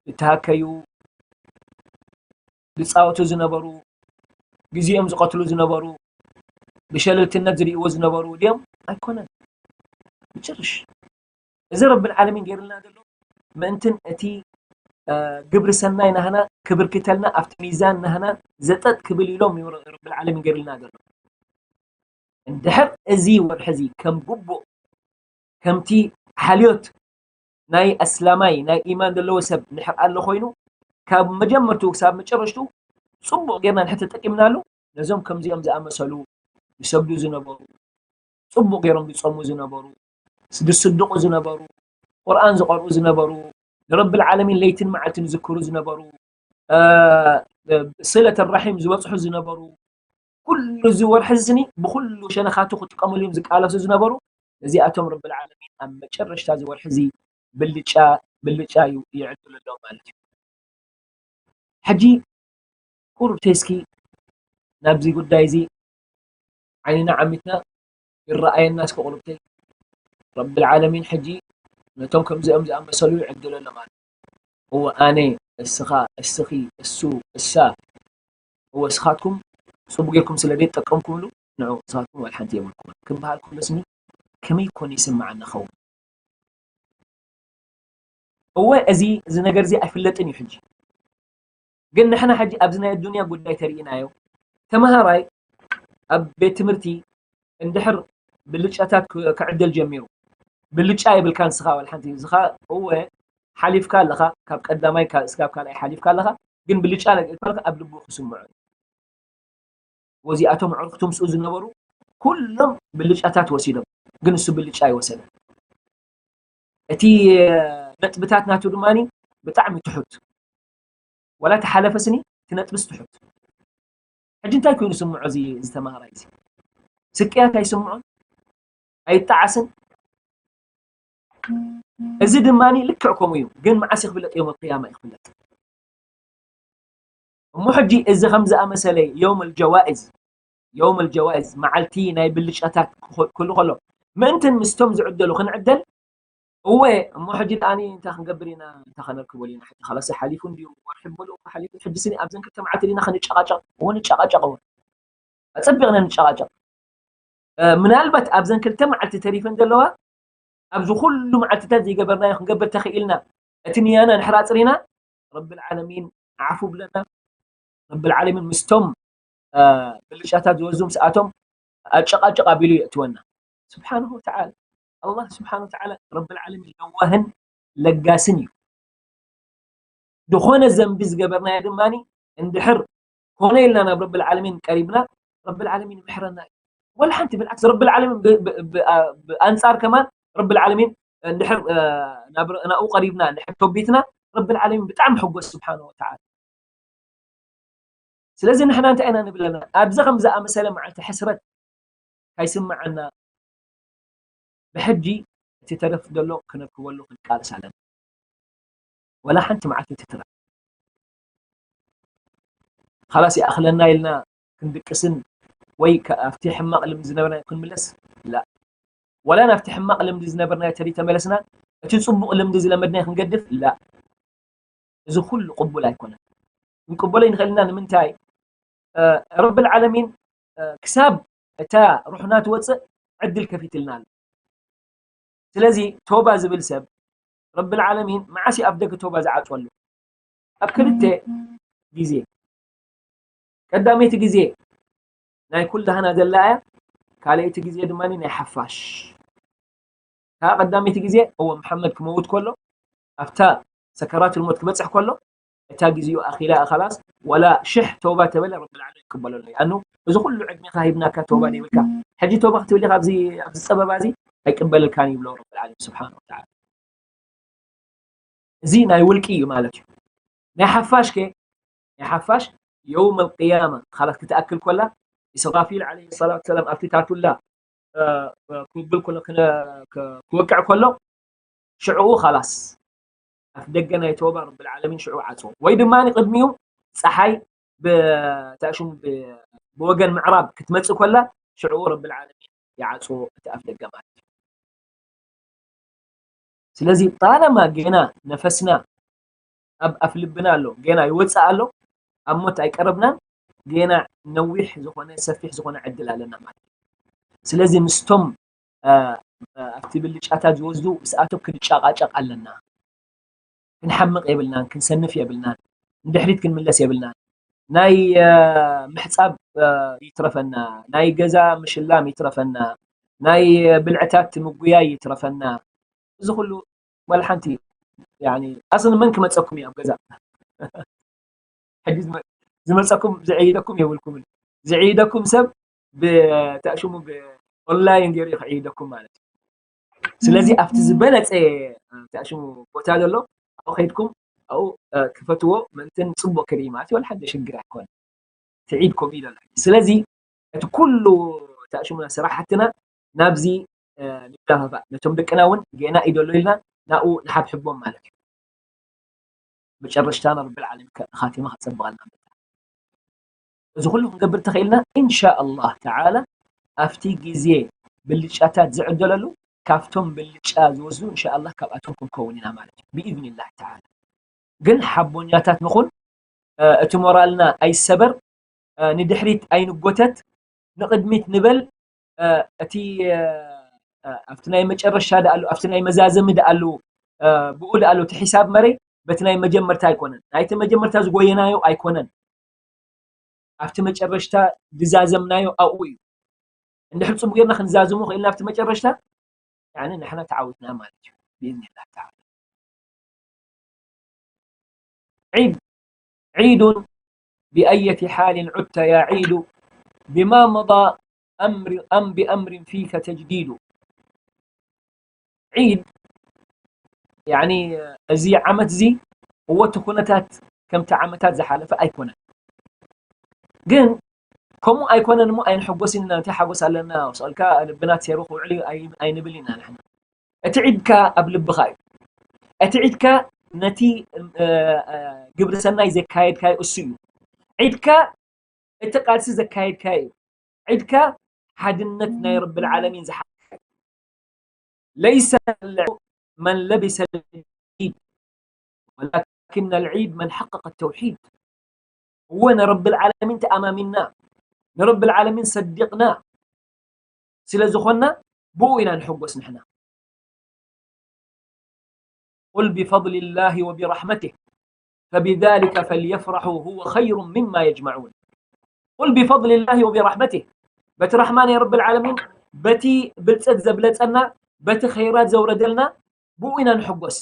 ዝተሃከዩ፣ ዝፃወቱ ዝነበሩ፣ ግዜኦም ዝቐትሉ ዝነበሩ፣ ብሸለልትነት ዝርእይዎ ዝነበሩ ድዮም? ኣይኮነን። ብጭርሽ። እዚ ረብል ዓለሚን ገይርልና ዘሎ ምእንትን እቲ ግብሪ ሰናይ ናህና ክብርክተልና ኣብቲ ሚዛን ናህና ዘጠጥ ክብል ኢሎም እዩ ረብል ዓለሚን ገይርልና ዘሎ። እንድሕር እዚ ወርሒ እዚ ከም ግቡእ ከምቲ ሓልዮት ናይ ኣስላማይ ናይ ኢማን ዘለዎ ሰብ እንድሕር ኣሎ ኮይኑ ካብ መጀመርትኡ ክሳብ መጨረሽቱ ፅቡቕ ጌርና እንድሕር ተጠቂምናሉ ነዞም ከምዚኦም ዝኣመሰሉ ዝሰግዱ ዝነበሩ ፅቡቕ ገይሮም ዝፀሙ ዝነበሩ ዝስድቑ ዝነበሩ ቁርኣን ዝቐርኡ ዝነበሩ ንረብል ዓለሚን ለይትን መዓልትን ዝዝክሩ ዝነበሩ ስለት ራሒም ዝበፅሑ ዝነበሩ ኩሉ እዚ ወርሒ እዚ ስኒ ብኩሉ ሸነኻቱ ክጥቀምሉ እዮም ዝቃለሱ ዝነበሩ። እዚኣቶም ረብል ዓለሚን ኣብ መጨረሽታ እዚ ወርሒ እዚ ብልጫ ብልጫ እዩ ይዕድሉ ኣለዉ ማለት እዩ። ሕጂ ቁሩብ ተስኪ ናብዚ ጉዳይ እዚ ዓይንና ዓሚትና ይረኣየና እስከ ቁሩብተይ። ረብል ዓለሚን ሕጂ ነቶም ከምዚኦም ዝኣመሰሉ ይዕድሎ ኣሎ ማለት እዩ። እወ ኣነ፣ እስኻ፣ እስኺ፣ እሱ፣ እሳ፣ እወ እስኻትኩም ጽቡቕ ጌርኩም ስለ ዘይተጠቀምኩምሉ ንዑ እስኻትኩም ዋላ ሓንቲ የብልኩምን ክበሃል ከሎ ስኒ ከመይ ኮን ይስምዓና ኸውን? እወ እዚ እዚ ነገር እዚ ኣይፍለጥን እዩ ሕጂ። ግን ንሕና ሕጂ ኣብዚ ናይ ኣዱንያ ጉዳይ ተሪኢናዮ ተመሃራይ ኣብ ቤት ትምህርቲ እንድሕር ብልጫታት ክዕደል ጀሚሩ ብልጫ የብልካ ንስኻ ዋላ ሓንቲ ንስኻ እወ ሓሊፍካ ኣለኻ ካብ ቀዳማይ እስካብ ካልኣይ ሓሊፍካ ኣለኻ ግን ብልጫ ለቂቕካ ኣለኻ ኣብ ልቡ ክስምዖ እዩ ወዚኣቶም ኣዕሩኽቱ ምስኡ ዝነበሩ ኩሎም ብልጫታት ወሲዶም ግን እሱ ብልጫ ኣይወሰደን እቲ ነጥብታት ናቱ ድማ ብጣዕሚ ትሑት። ዋላ ተሓለፈ ስኒ እቲ ነጥብስ ትሑት። ሕጂ እንታይ ኮይኑ ስምዖ እዚ ዝተማሃራይ እዚ? ስቅያት ኣይስምዖን? ኣይጣዓስን? እዚ ድማ ልክዕ ከምኡ እዩ። ግን መዓስ እዩ ክፍለጥ? የውመል ቅያማ እዩ ክፍለጥ። እሞ ሕጂ እዚ ከም ዝኣመሰለ የውመል ጀዋኢዝ፣ የውመል ጀዋኢዝ፣ መዓልቲ ናይ ብልጫታት ክኾ-፣ ክህሉ ከሎ፣ ምእንትን ምስቶም ዝዕደሉ ክንዕደል፣ እወ፣ እሞ ሕጂ ደኣኒ እንታይ ክንገብር ኢና? እንታይ ከነርክበሉ ኢና? ሕጂ ኸላስ ሓሊፉ እንድዩ፣ ወርሒ ሙሉእ ሓሊፉ፣ ሕጂ ስኒ ኣብዘን ክልተ መዓልቲ ዲና ክንጨቓጨቕ? እወ፣ ንጨቓጨቕ፣ እወ። ኣጸቢቕና ንጨቓጨቕ። እ፣ ምናልባት ኣብዘን ክልተ መዓልቲ ተሪፈን ዘለዋ፣ ኣብዚ ኩሉ መዓልትታት ዘይገበርናዮ ክንገብር ተኽኢልና፣ እቲ ንያና እንድሕር ኣጽሪና፣ ረብል ዓለሚን ዓፉ ብለና፣ ረብል ዓለሚን ምስቶም፣ እ፣ ብልጫታት ዝወዙ ምስኣቶም ኣጨቓጭቕ ኣቢሉ የእትወና። ስብሓንሁ ወተዓላ፣ ኣላህ ስብሓንሁ ወተዓላ ረብል ዓለሚን ለዋህን ለጋስን እዩ። ዝኾነ ዘንቢ ዝገበርናዮ ድማ እንድሕር ኮነ ኢልና ናብ ረብል ዓለሚን ቀሪብና፣ ረብል ዓለሚን ይምሕረና እዩ። ወላ ሓንቲ፣ ብልዓክስ ረብል ዓለሚን ብ-፣ ብ-፣ ብ-፣ ብ-፣ ብኣንጻር ከማን ረብል ዓለሚን እንድሕር፣ እ፣ ናብ ር-፣ ናብኡ ቀሪብና፣ እንድሕር ቶቢትና፣ ረብል ዓለሚን ብጣዕሚ ሕጎስ ስብሓንሁ ወተዓላ። ስለዚ ንሕና እንታይ ኢና ንብል ኣለና? ኣብዚ ከም ዝኣመሰለ መዓልቲ ሕስረት ካይስምዓና፣ ብሕጂ እቲ ተረፍ ዘሎ ክነርክበሉ ክንቃለስ ኣለና። ወላ ሓንቲ መዓልቲ ትትረፍ። ኻላስ ይኣኽለና ኢልና ክንድቅስን ወይ ከ-፣ ኣብቲ ሕማቕ ልምዲ ዝነበርና ክንምለስ? ላ። ወላ ናብቲ ሕማቕ ልምዲ ዝነበርናዮ ተሪ ተመለስና፣ እቲ ጽቡቕ ልምዲ ዝለመድናዮ ክንገድፍ? ላ። እዚ ኩሉ ቅቡል ኣይኮነን። ክንቅበሎ ይንኽእል ኢና። ንምንታይ? እ፣ ረብል ዓለሚን፣ እ፣ ክሳብ እታ ሩሕና ትወጽእ ዕድል ከፊትልና ኣሎ። ስለዚ ቶባ ዝብል ሰብ ረብል ዓለሚን መዓስ እዩ ኣፍ ደገ ቶባ ዝዓጽወሉ? ኣብ ክልተ ግዜ። ቀዳመይቲ ግዜ ናይ ኩላህና ዘላ እያ። ካልኣይቲ ግዜ ድማ ናይ ሓፋሽ። እታ ቀዳመይቲ ግዜ እወ መሓመድ ክመውት ከሎ፣ ኣብታ ሰከራቱል ሞት ክበጽሕ ከሎ፣ እታ ግዜኡ ኣኺላ እያ ኸላስ፣ ወላ ሽሕ ተውባ ተበለ ረብል ዓለሚን ይቅበለሉ። ኣኑ እዚ ኩሉ ዕድሜኻ ሂብናካ ተውባ ዘይብልካ፣ ሕጂ ተውባ ክትብል ኢኻ ኣብዚ፣ ኣብዚ ጸበባ እዚ ኣይቅበለልካን ይብሎ ረብል ዓለሚን ስብሓነሁ ወተዓላ። እዚ ናይ ውልቂ እዩ ማለት እዩ። ናይ ሓፋሽ ከ? ናይ ሓፋሽ የውመል ቅያማ ኻላስ ክትኣክል ኮላ፣ ኢስራፊል ዓለይሂ ሰላቱ ወሰላም ኣብቲ ታቱላ፣ እ፣ እ፣ ክብል ኮሎ፣ ክነ-፣ ክ-፣ ክወቅዕ ኮሎ፣ ሽዕኡ ኻላስ ኣፍ ደገ ናይ ተውባ ረብል ዓለሚን ሽዕኡ ዓጽዎ። ወይ ድማ ቅድሚኡ ጸሓይ ብ-፣ እንታይ ሽሙ ብ-፣ ብወገን ምዕራብ ክትመጽእ ኮላ፣ ሽዕኡ ረብል ዓለሚን ይዓጽዎ እቲ ኣፍ ደገ ማለት እዩ። ስለዚ ጣለማ ገና ነፈስና ኣብ ኣፍ ልብና ኣሎ፣ ገና ይወጽእ ኣሎ፣ ኣብ ሞት ኣይቀረብናን፣ ገና ነዊሕ ዝኾነ ሰፊሕ ዝኾነ ዕድል ኣለና ማለት እዩ። ስለዚ ምስቶም፣ እ፣ እ፣ ኣብቲ ብልጫታት ዝወስዱ ምስኣቶም ክንጫቃጨቅ ኣለና። ክንሓምቕ የብልናን፣ ክንሰንፍ የብልናን፣ ንድሕሪት ክንምለስ የብልናን። ናይ፣ እ፣ ምሕጻብ፣ እ፣ ይትረፈና፣ ናይ ገዛ ምሽላም ይትረፈና፣ ናይ ብልዕታት ምጉያይ ይትረፈና። እዚ ኩሉ ዋላ ሓንቲ፣ ያኒ፣ ኣስሊ መን ክመጸኩም እዩ ኣብ ገዛ? ሕጂ ዝመ-፣ ዝመጸኩም ዝዕይደኩም የብልኩምን። ዝዕይደኩም ሰብ ብ-፣ እንታይ ሽሙ ብኦንላይን ገይሩ እዩ ክዕይደኩም ማለት እዩ። ስለዚ ኣብቲ ዝበለጸ እንታይ ሽሙ ቦታ ዘሎ ኣብኡ ከይድኩም ኣብኡ፣ እ፣ ክፈትዎ ምእንትን ጽቡቕ ክርኢ ማለት እዩ። ዋላ ሓደ ሽግር ኣይኮነን። ትዒድ ኮፍ ኢሉ ኣሎ። ስለዚ እቲ ኩሉ እንታይ ሽሙ ስራሓትና ናብዚ፣ እ፣ ንደፋፋእ። ነቶም ደቅና እውን ጌና እዩ ዘሎ ኢልና ናብኡ ንሓብሕቦም ማለት እዩ። መጨረሽታና ረብል ዓለሚን ከ-፣ ኻቲማ ከጸብቐልና። እዚ ኩሉ ክንገብር ተኽኢልና፣ ኢንሻ ኣላህ ተዓላ፣ ኣብቲ ግዜ ብልጫታት ዝዕደለሉ፣ ካብቶም ብልጫ ዝወስዱ፣ ኢንሻ ኣላህ፣ ካብኣቶም ክንከውን ኢና ማለት እዩ፣ ብኢዝኒላህ ተዓላ። ግን ሓቦኛታት ንኹን፣ እ፣ እቲ ሞራልና ኣይሰበር፣ እ፣ ንድሕሪት ኣይንጎተት፣ ንቕድሚት ንበል፣ እ፣ እቲ፣ እ፣ እ፣ ኣብቲ ናይ መጨረሻ ደኣሉ፣ ኣብቲ ናይ መዛዘሚ ደኣሉ፣ እ፣ ብኡ ደኣሉ እቲ ሒሳብ መረይ በቲ ናይ መጀመርታ ኣይኮነን። ናይቲ መጀመርታ ዝጎየናዮ ኣይኮነን። ኣብቲ መጨረሽታ ዝዛዘምናዮ ኣብኡ እዩ። እንድሕር ጽቡቅ ጌርና ክንዛዝሞ ኽኢልና ኣብቲ መጨረሽታ፣ ያኒ ንሕና ተዓዊትና ማለት እዩ። ብኢዝኒላህ ተዓላ። ዒድ፣ ዒዱን ብኣየቲ ሓሊን ዑድተ ያ ዒዱ፣ ብማ መዳ ኣምሪ-፣ ኣም ብኣምሪን ፊከ ተጅዲዱ። ዒድ ያኒ እዚ ዓመት እዚ እወ እቲ ኩነታት ከምቲ ዓመታት ዝሓለፈ ኣይኮነን። ግን ከምኡ ኣይኮነን እሞ ኣይንሕጎስን ኢና። እንታይ ሓጎስ ኣለና? ስቕልካ ልብና ተሰይሩ ክውዕል እዩ ኣይ-፣ ኣይንብል ኢና ንሕና። እቲ ዒድካ ኣብ ልብኻ እዩ። እቲ ዒድካ ነቲ፣ እ፣ እ፣ ግብሪ ሰናይ ዘካየድካዮ እሱ እዩ። ዒድካ እቲ ቃልሲ ዘካየድካዮ እዩ። ዒድካ ሓድነት ናይ ረብል ዓለሚን ዝሓ-፣ ለይሰ መን ለቢሰ ልዒድ ወላኪን ልዒድ መን ሓቀቀ ተውሒድ። እወ ንረብል ዓለሚን ተኣማሚንና፣ ንረብል ዓለሚን ሰዲቕና ስለ ዝኾንና ብኡ ኢና ንሕጎስ ንሕና። قل بفضل الله وبرحمته فبذلك فليفرحوا هو خير مما يجمعون. قل بفضل الله وبرحمته، በቲ ራሕማ ናይ ረብል ዓለሚን፣ በቲ ብልጸት ዘብለጸና፣ በቲ ኸይራት ዘውረደልና ብኡ ኢና ንሕጎስ።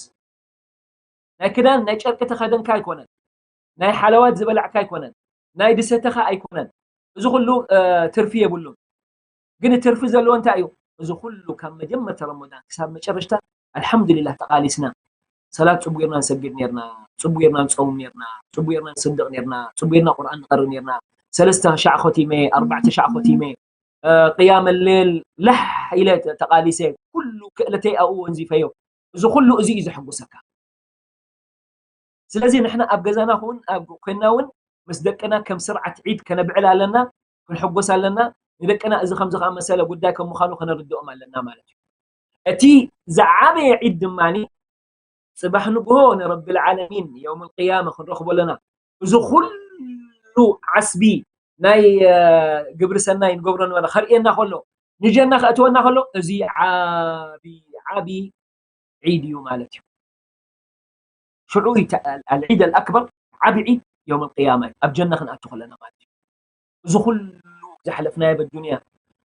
ናይ ክዳን ናይ ጨርቂ ተኸደንካ ኣይኮነን፣ ናይ ሓለዋት ዝበላዕካ ኣይኮነን፣ ናይ ድሰተኻ ኣይኮነን። እዚ ኩሉ፣ እ፣ ትርፊ የብሉን። ግን ትርፊ ዘለዎ እንታይ እዩ? እዚ ኩሉ ካብ መጀመርታ ረመዳን ክሳብ መጨረሽታ ኣልሓምዱሊላህ ተቓሊስና። ሰላት ጽቡቕ ጌርና ንሰግድ ኔርና፣ ጽቡቕ ጌርና ንጸውም ኔርና፣ ጽቡቕ ጌርና ንስድቕ ኔርና፣ ጽቡቕ ጌርና ቁርኣን ንቐርእ ኔርና። ሰለስተ ሻዕ ኸቲመ፣ ኣርባዕተ ሻዕ ኸቲመ፣ እ፣ ቅያመ ሌል ላሕ ኢለ ተ-፣ ተቓሊሰ፣ ኩሉ ክእለተይ ኣብኡ ወንዚፈዮ። እዚ ኩሉ እዚ እዩ ዘሐጉሰካ። ስለዚ ንሕና ኣብ ገዛና ኹን ኣብ ኮይንና እውን ምስ ደቅና ከም ስርዓት ዒድ ከነብዕል ኣለና፣ ክንሕጎስ ኣለና። ንደቅና እዚ ከምዚ ከኣመሰለ ጉዳይ ከም ምዃኑ ከነርድኦም ኣለና ማለት እዩ። እቲ ዝዓበየ ዒድ ድማኒ ጽባሕ ንግሆ ንረብል ዓለሚን የውመል ቅያማ ክንረኽቦ ኣለና። እዚ ኩሉ ዓስቢ ናይ፣ እ፣ ግብሪ ሰናይ ንገብሮ ነበረ ከርእየና ከሎ፣ ንጀና ከእትወና ከሎ፣ እዚ ዓቢ፣ ዓቢ ዒድ እዩ ማለት እዩ። ሽዑ እዩ ተ-፣ ኣል-፣ ኣልዒድ ኣልኣክበር ዓቢ ዒድ የውመል ቅያማ እዩ። ኣብ ጀና ክንኣቱ ከለና ማለት እዩ። እዚ ኩሉ ዝሓለፍናዮ በዱንያ፣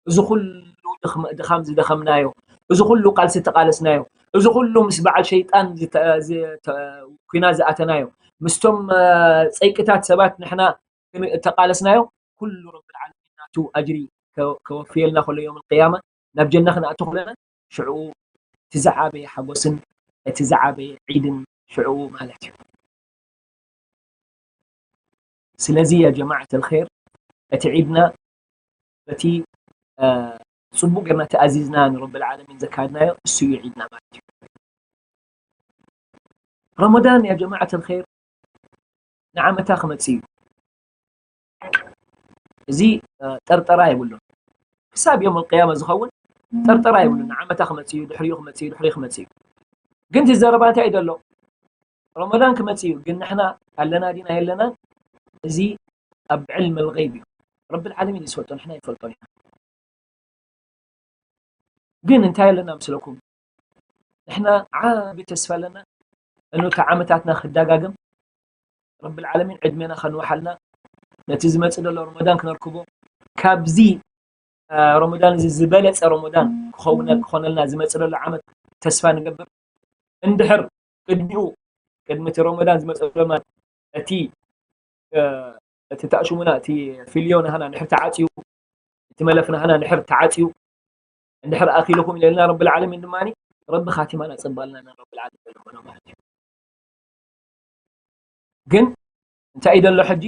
እዚ ኩሉ ድኽም-፣ ድኻም ዝደኸምናዮ፣ እዚ ኩሉ ቃልሲ ዝተቓለስናዮ፣ እዚ ኩሉ ምስ በዓል ሸይጣን ዝተ-፣ ዝተ-፣ ኲናት ዝኣተናዮ፣ ምስቶም፣ እ፣ ጸይቅታት ሰባት ንሕና ክን-፣ እተቓለስናዮ ኩሉ ረብል ዓለሚን ናቱ ኣጅሪ ከ-፣ ከወፍየልና ከሎ የውመል ቅያማ ናብ ጀና ክንኣቱ ከለና ሽዑ እቲ ዝዓበየ ሓጎስን እቲ ዝዓበየ ዒድን ሽዑ ማለት እዩ። ስለዚ ያ ጀማዓት ኣልኸይር እቲ ዒድና በቲ፣ እ፣ ጽቡቕ ጌርና ተኣዚዝና ንረብል ዓለሚን ዘካየድናዮ እሱ እዩ ዒድና ማለት እዩ። ረመዳን ያ ጀማዓት ኣልኸይር ንዓመታ ክመጽእ እዩ። እዚ፣ እ፣ ጠርጠራ የብሉን። ክሳብ የውመል ቅያማ ዝኸውን ጠርጠራ የብሉን። ንዓመታ ክመጽእ እዩ፣ ድሕሪኡ ክመጽእ እዩ፣ ድሕሪኡ ክመጽእ እዩ። ግን እቲ ዘረባ እንታይ እዩ ዘሎ? ረመዳን ክመጽእ እዩ፣ ግን ንሕና ኣለና ዲና የለናን? እዚ ኣብ ዕልም ኣልገይብ እዩ። ረብል ዓለሚን እዩ ዝፈልጦ፣ ንሕና ኣይንፈልጦን ኢና። ግን እንታይ ኣለና ምስለኩም? ንሕና ዓቢ ተስፋ ኣለና። እኑ እቲ ዓመታትና ክደጋገም፣ ረብል ዓለሚን ዕድሜና ከንውሓልና፣ ነቲ ዝመጽእ ዘሎ ረመዳን ክነርክቦ፣ ካብዚ፣ እ፣ ረመዳን እዚ ዝበለጸ ረመዳን ክኸውን፣ ክኾነልና ዝመጽእ ዘሎ ዓመት ተስፋ ንገብር። እንድሕር ቅድሚኡ፣ ቅድሚ እቲ ረመዳን ዝመጽእ ረመዳን እቲ፣ እ፣ እቲ ታእሽሙና፣ እቲ ፊልዮ ናህና እንድሕር ተዓጽዩ፣ እቲ መለፍ ናህና እንድሕር ተዓጽዩ፣ እንድሕር ኣኺልኩም ኢለና ረብል ዓለሚን ድማኒ፣ ረቢ ኻቲማና ጽባልና ኢና ረብል ዓለሚን ዝኾነ ማለት እዩ። ግን እንታይ እዩ ዘሎ ሕጂ?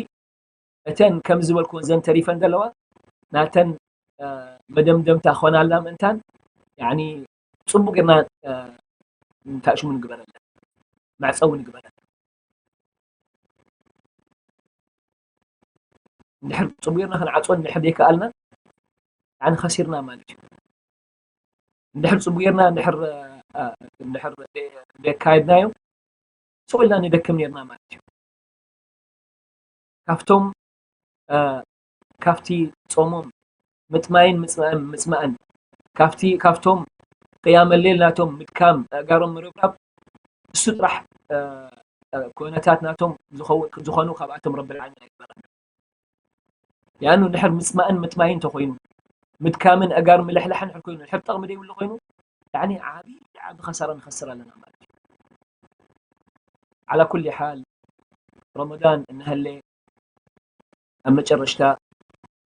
እተን ከም ዝበልኩ እዘን ተሪፈን ዘለዋ ናተን፣ እ፣ መደምደምታ ኾናልና ምእንታን፣ ያኒ፣ ጽቡቅ ጌርና፣ እ፣ ታእሽሙ ንግበረለን፣ መዕጸዊ ንግበረለን። እንድሕር ጽቡቅ ጌርና ክንዓጽወን እንድሕር ዘይከኣልና፣ ያኒ፣ ኸሲርና ማለት እዩ። እንድሕር ጽቡቅ ጌርና፣ እንድሕር፣ እ፣ እንድሕር ዘ-፣ ዘየካየድናዮ፣ ስቕ ኢልና ንደክም ኔርና ማለት እዩ። ካብቶም፣ እ፣ ካብቲ ጾሞም ምጥማይን ምጽማእን፣ ምጽማእን፣ ካብቲ፣ ካብቶም ቅያመ ሌል ናቶም ምድካም፣ ኣእጋሮም ምርብራብ፣ እሱ ጥራሕ፣ እ፣ እ፣ ኩነታት ናቶም ዝኸው-፣ ዝኾኑ ካብኣቶም ረብል ዓለሚን ኣይግበረና። ያኑ እንድሕር ምጽማእን ምጥማይን እንተኾይኑ፣ ምድካምን ኣእጋር ምልሕላሕን እንድሕር ኮይኑ፣ እንድሕር ጠቕሚ ዘይብሉ ኮይኑ፣ ያኒ ዓቢ፣ ዓቢ ኸሳራ ንኸስር ኣለና ማለት እዩ። ዓላ ኩሊ ሓል፣ ረመዳን እናሃለ ኣብ መጨረሽታ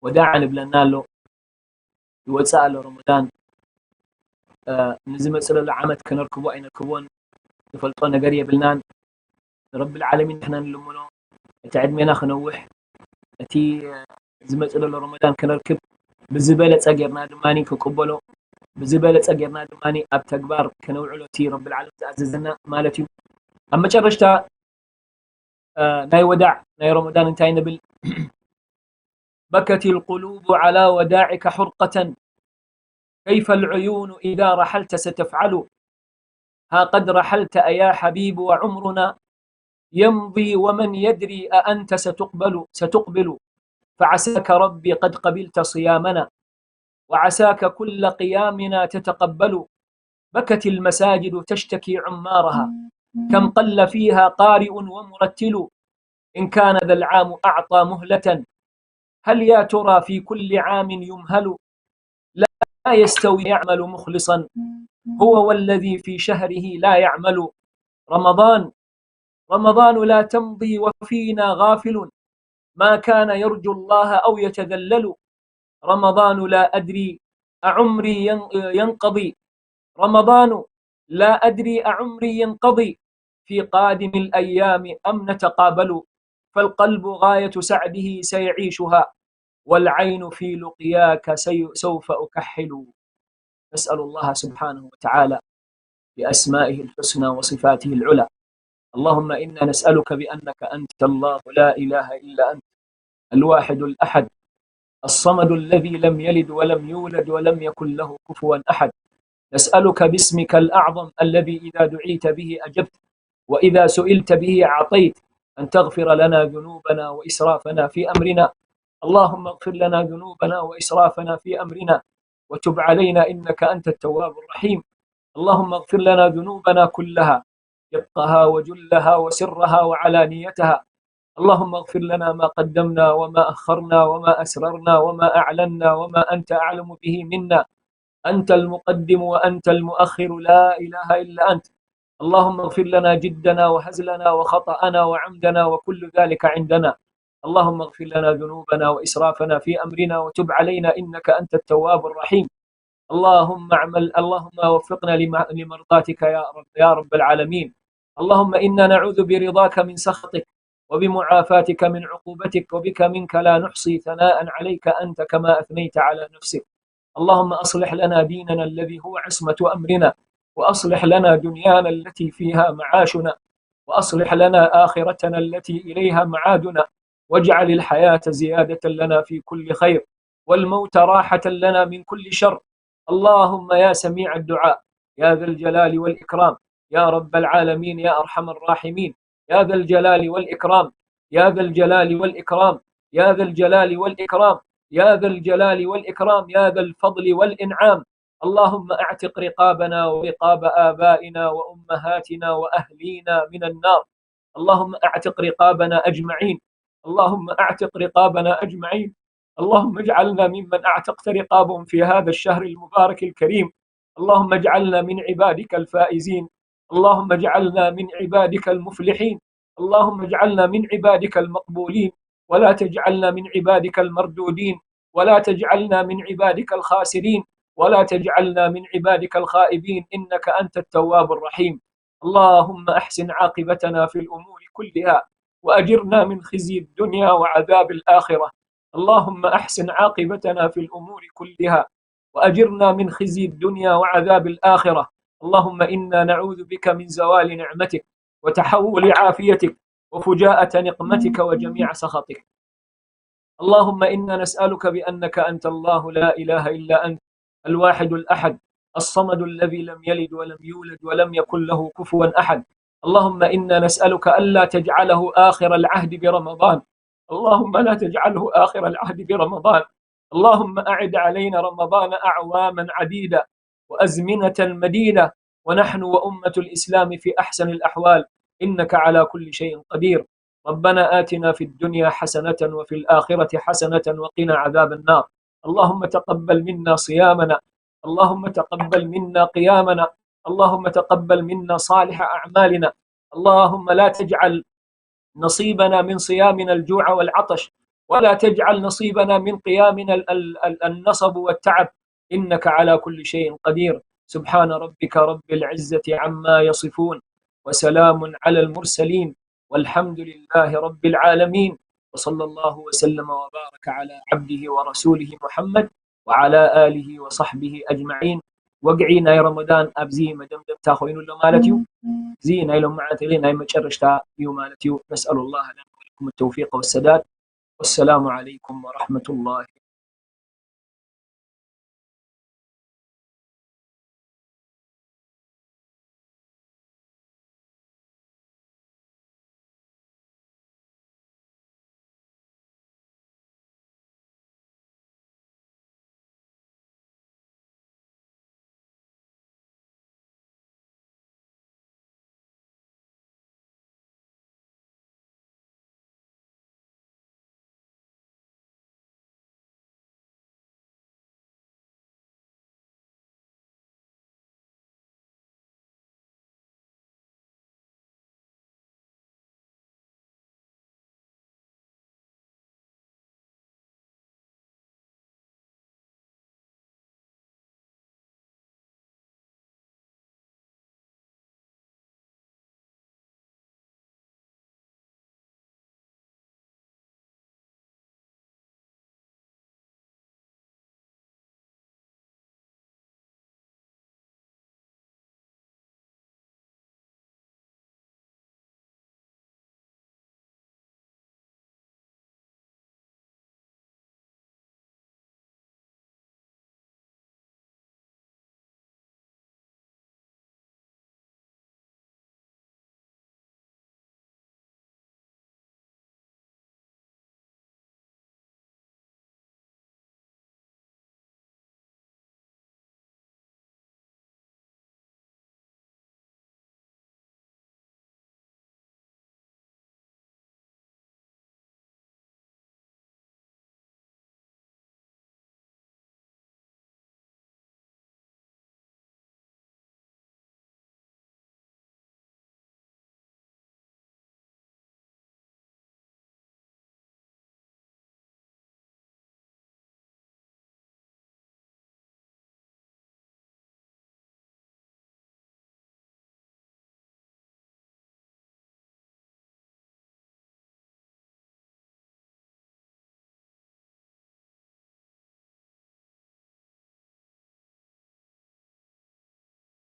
ወዳዓ ንብለና ኣሎ። ይወጽእ ኣሎ ረመዳን። እ፣ ንዝመጽእ ዘሎ ዓመት ከነርክቦ ኣይነርክቦን፣ ዝፈልጦ ነገር የብልናን። ንረብል ዓለሚን ንሕና ንልምኖ፣ እቲ ዕድሜና ክነውሕ፣ እቲ ዝመጽእ ዘሎ ረመዳን ክነርክብ፣ ብዝበለጸ ጌርና ድማ ክንቅበሎ፣ ብዝበለጸ ጌርና ድማ ኣብ ተግባር ከነውዕሎ እቲ ረብል ዓለም ዝኣዘዘና ማለት እዩ። ኣብ መጨረሽታ፣ እ፣ ናይ ወዳዕ ናይ ረመዳን እንታይ ንብል? بكت القلوب على وداعك حرقة، كيف العيون إذا رحلت ستفعل؟ ها قد رحلت أيا حبيب وعمرنا يمضي ومن يدري أأنت ستقبل، ستقبل، فعساك ربي قد قبلت صيامنا، وعساك كل قيامنا تتقبل. بكت المساجد تشتكي عمارها، كم قل فيها قارئ ومرتل، إن كان ذا العام أعطى مهلة، هل يا ترى في كل عام يمهل؟ لا يستوي يعمل مخلصا هو والذي في شهره لا يعمل. رمضان، رمضان لا تمضي وفينا غافل، ما كان يرجو الله أو يتذلل. رمضان لا أدري أعمري ين-، ينقضي، رمضان لا أدري أعمري ينقضي في قادم الأيام أم نتقابل، فالقلب غاية سعده سيعيشها، والعين في لقياك سي-، سوف أكحل. نسأل الله سبحانه وتعالى بأسمائه الحسنى وصفاته العلى. اللهم إنا نسألك بأنك أنت الله لا إله إلا أنت، الواحد الأحد، الصمد الذي لم يلد ولم يولد ولم يكن له كفوا أحد. نسألك باسمك الأعظم الذي إذا دعيت به أجبت، وإذا سئلت به أعطيت، أن تغفر لنا ذنوبنا وإسرافنا في أمرنا. اللهم اغفر لنا ذنوبنا وإسرافنا في أمرنا، وتب علينا إنك أنت التواب الرحيم. اللهم اغفر لنا ذنوبنا كلها، دقها وجلها وسرها وعلانيتها. اللهم اغفر لنا ما قدمنا وما أخرنا وما أسررنا وما أعلنا وما أنت أعلم به منا. أنت المقدم وأنت المؤخر، لا إله إلا أنت. اللهم اغفر لنا جدنا وهزلنا وخطأنا وعمدنا وكل ذلك عندنا. اللهم اغفر لنا ذنوبنا وإسرافنا في أمرنا وتب علينا إنك أنت التواب الرحيم. اللهم اعمل، اللهم وفقنا لم-، لمرضاتك يا رب، يا رب العالمين. اللهم إنا نعوذ برضاك من سخطك، وبمعافاتك من عقوبتك، وبك منك لا نحصي ثناء عليك أنت كما أثنيت على نفسك. اللهم أصلح لنا ديننا الذي هو عصمة أمرنا، وأصلح لنا دنيانا التي فيها معاشنا، وأصلح لنا آخرتنا التي إليها معادنا، واجعل الحياة زيادة لنا في كل خير، والموت راحة لنا من كل شر. اللهم يا سميع الدعاء، يا ذا الجلال والإكرام، يا رب العالمين، يا أرحم الراحمين، يا ذا الجلال والإكرام، يا ذا الجلال والإكرام، يا ذا الجلال والإكرام، يا ذا الجلال والإكرام، يا ذا الفضل والإنعام. اللهم اعتق رقابنا ورقاب آبائنا وأمهاتنا وأهلينا من النار. اللهم اعتق رقابنا أجمعين. اللهم اعتق رقابنا أجمعين. اللهم اجعلنا ممن أعتقت رقابهم في هذا الشهر المبارك الكريم. اللهم اجعلنا من عبادك الفائزين. اللهم اجعلنا من عبادك المفلحين. اللهم اجعلنا من عبادك المقبولين، ولا تجعلنا من عبادك المردودين، ولا تجعلنا من عبادك الخاسرين، ولا تجعلنا من عبادك الخائبين، إنك أنت التواب الرحيم. اللهم أحسن عاقبتنا في الأمور كلها، وأجرنا من خزي الدنيا وعذاب الآخرة. اللهم أحسن عاقبتنا في الأمور كلها، وأجرنا من خزي الدنيا وعذاب الآخرة. اللهم إنا نعوذ بك من زوال نعمتك، وتحول عافيتك، وفجاءة نقمتك، وجميع سخطك. اللهم إنا نسألك بأنك أنت الله لا إله إلا أنت، الواحد الأحد، الصمد الذي لم يلد ولم يولد ولم يكن له كفوا أحد. اللهم إنا نسألك ألا تجعله آخر العهد برمضان. اللهم لا تجعله آخر العهد برمضان. اللهم أعد علينا رمضان أعواما عديدة وأزمنة مديدة، ونحن وأمة الإسلام في أحسن الأحوال، إنك على كل شيء قدير. ربنا آتنا في الدنيا حسنة وفي الآخرة حسنة وقنا عذاب النار. اللهم تقبل منا صيامنا، اللهم تقبل منا قيامنا، اللهم تقبل منا صالح أعمالنا. اللهم لا تجعل نصيبنا من صيامنا الجوع والعطش، ولا تجعل نصيبنا من قيامنا ال-، ال-، ال-، النصب والتعب، إنك على كل شيء قدير. سبحان ربك رب العزة عما يصفون، وسلام على المرسلين والحمد لله رب العالمين وصلى الله وسلم وبارك على عبده ورسوله محمد وعلى آله وصحبه أجمعين. ወግዒ ናይ ረመዳን ኣብዚ መደምደምታ ኮይኑ ኣሎ ማለት እዩ። እዚ ናይ ሎማዓንቲ ናይ መጨረሽታ እዩ ማለት እዩ። نسأل الله لنا ولكم التوفيق والسداد. والسلام عليكم ورحمة الله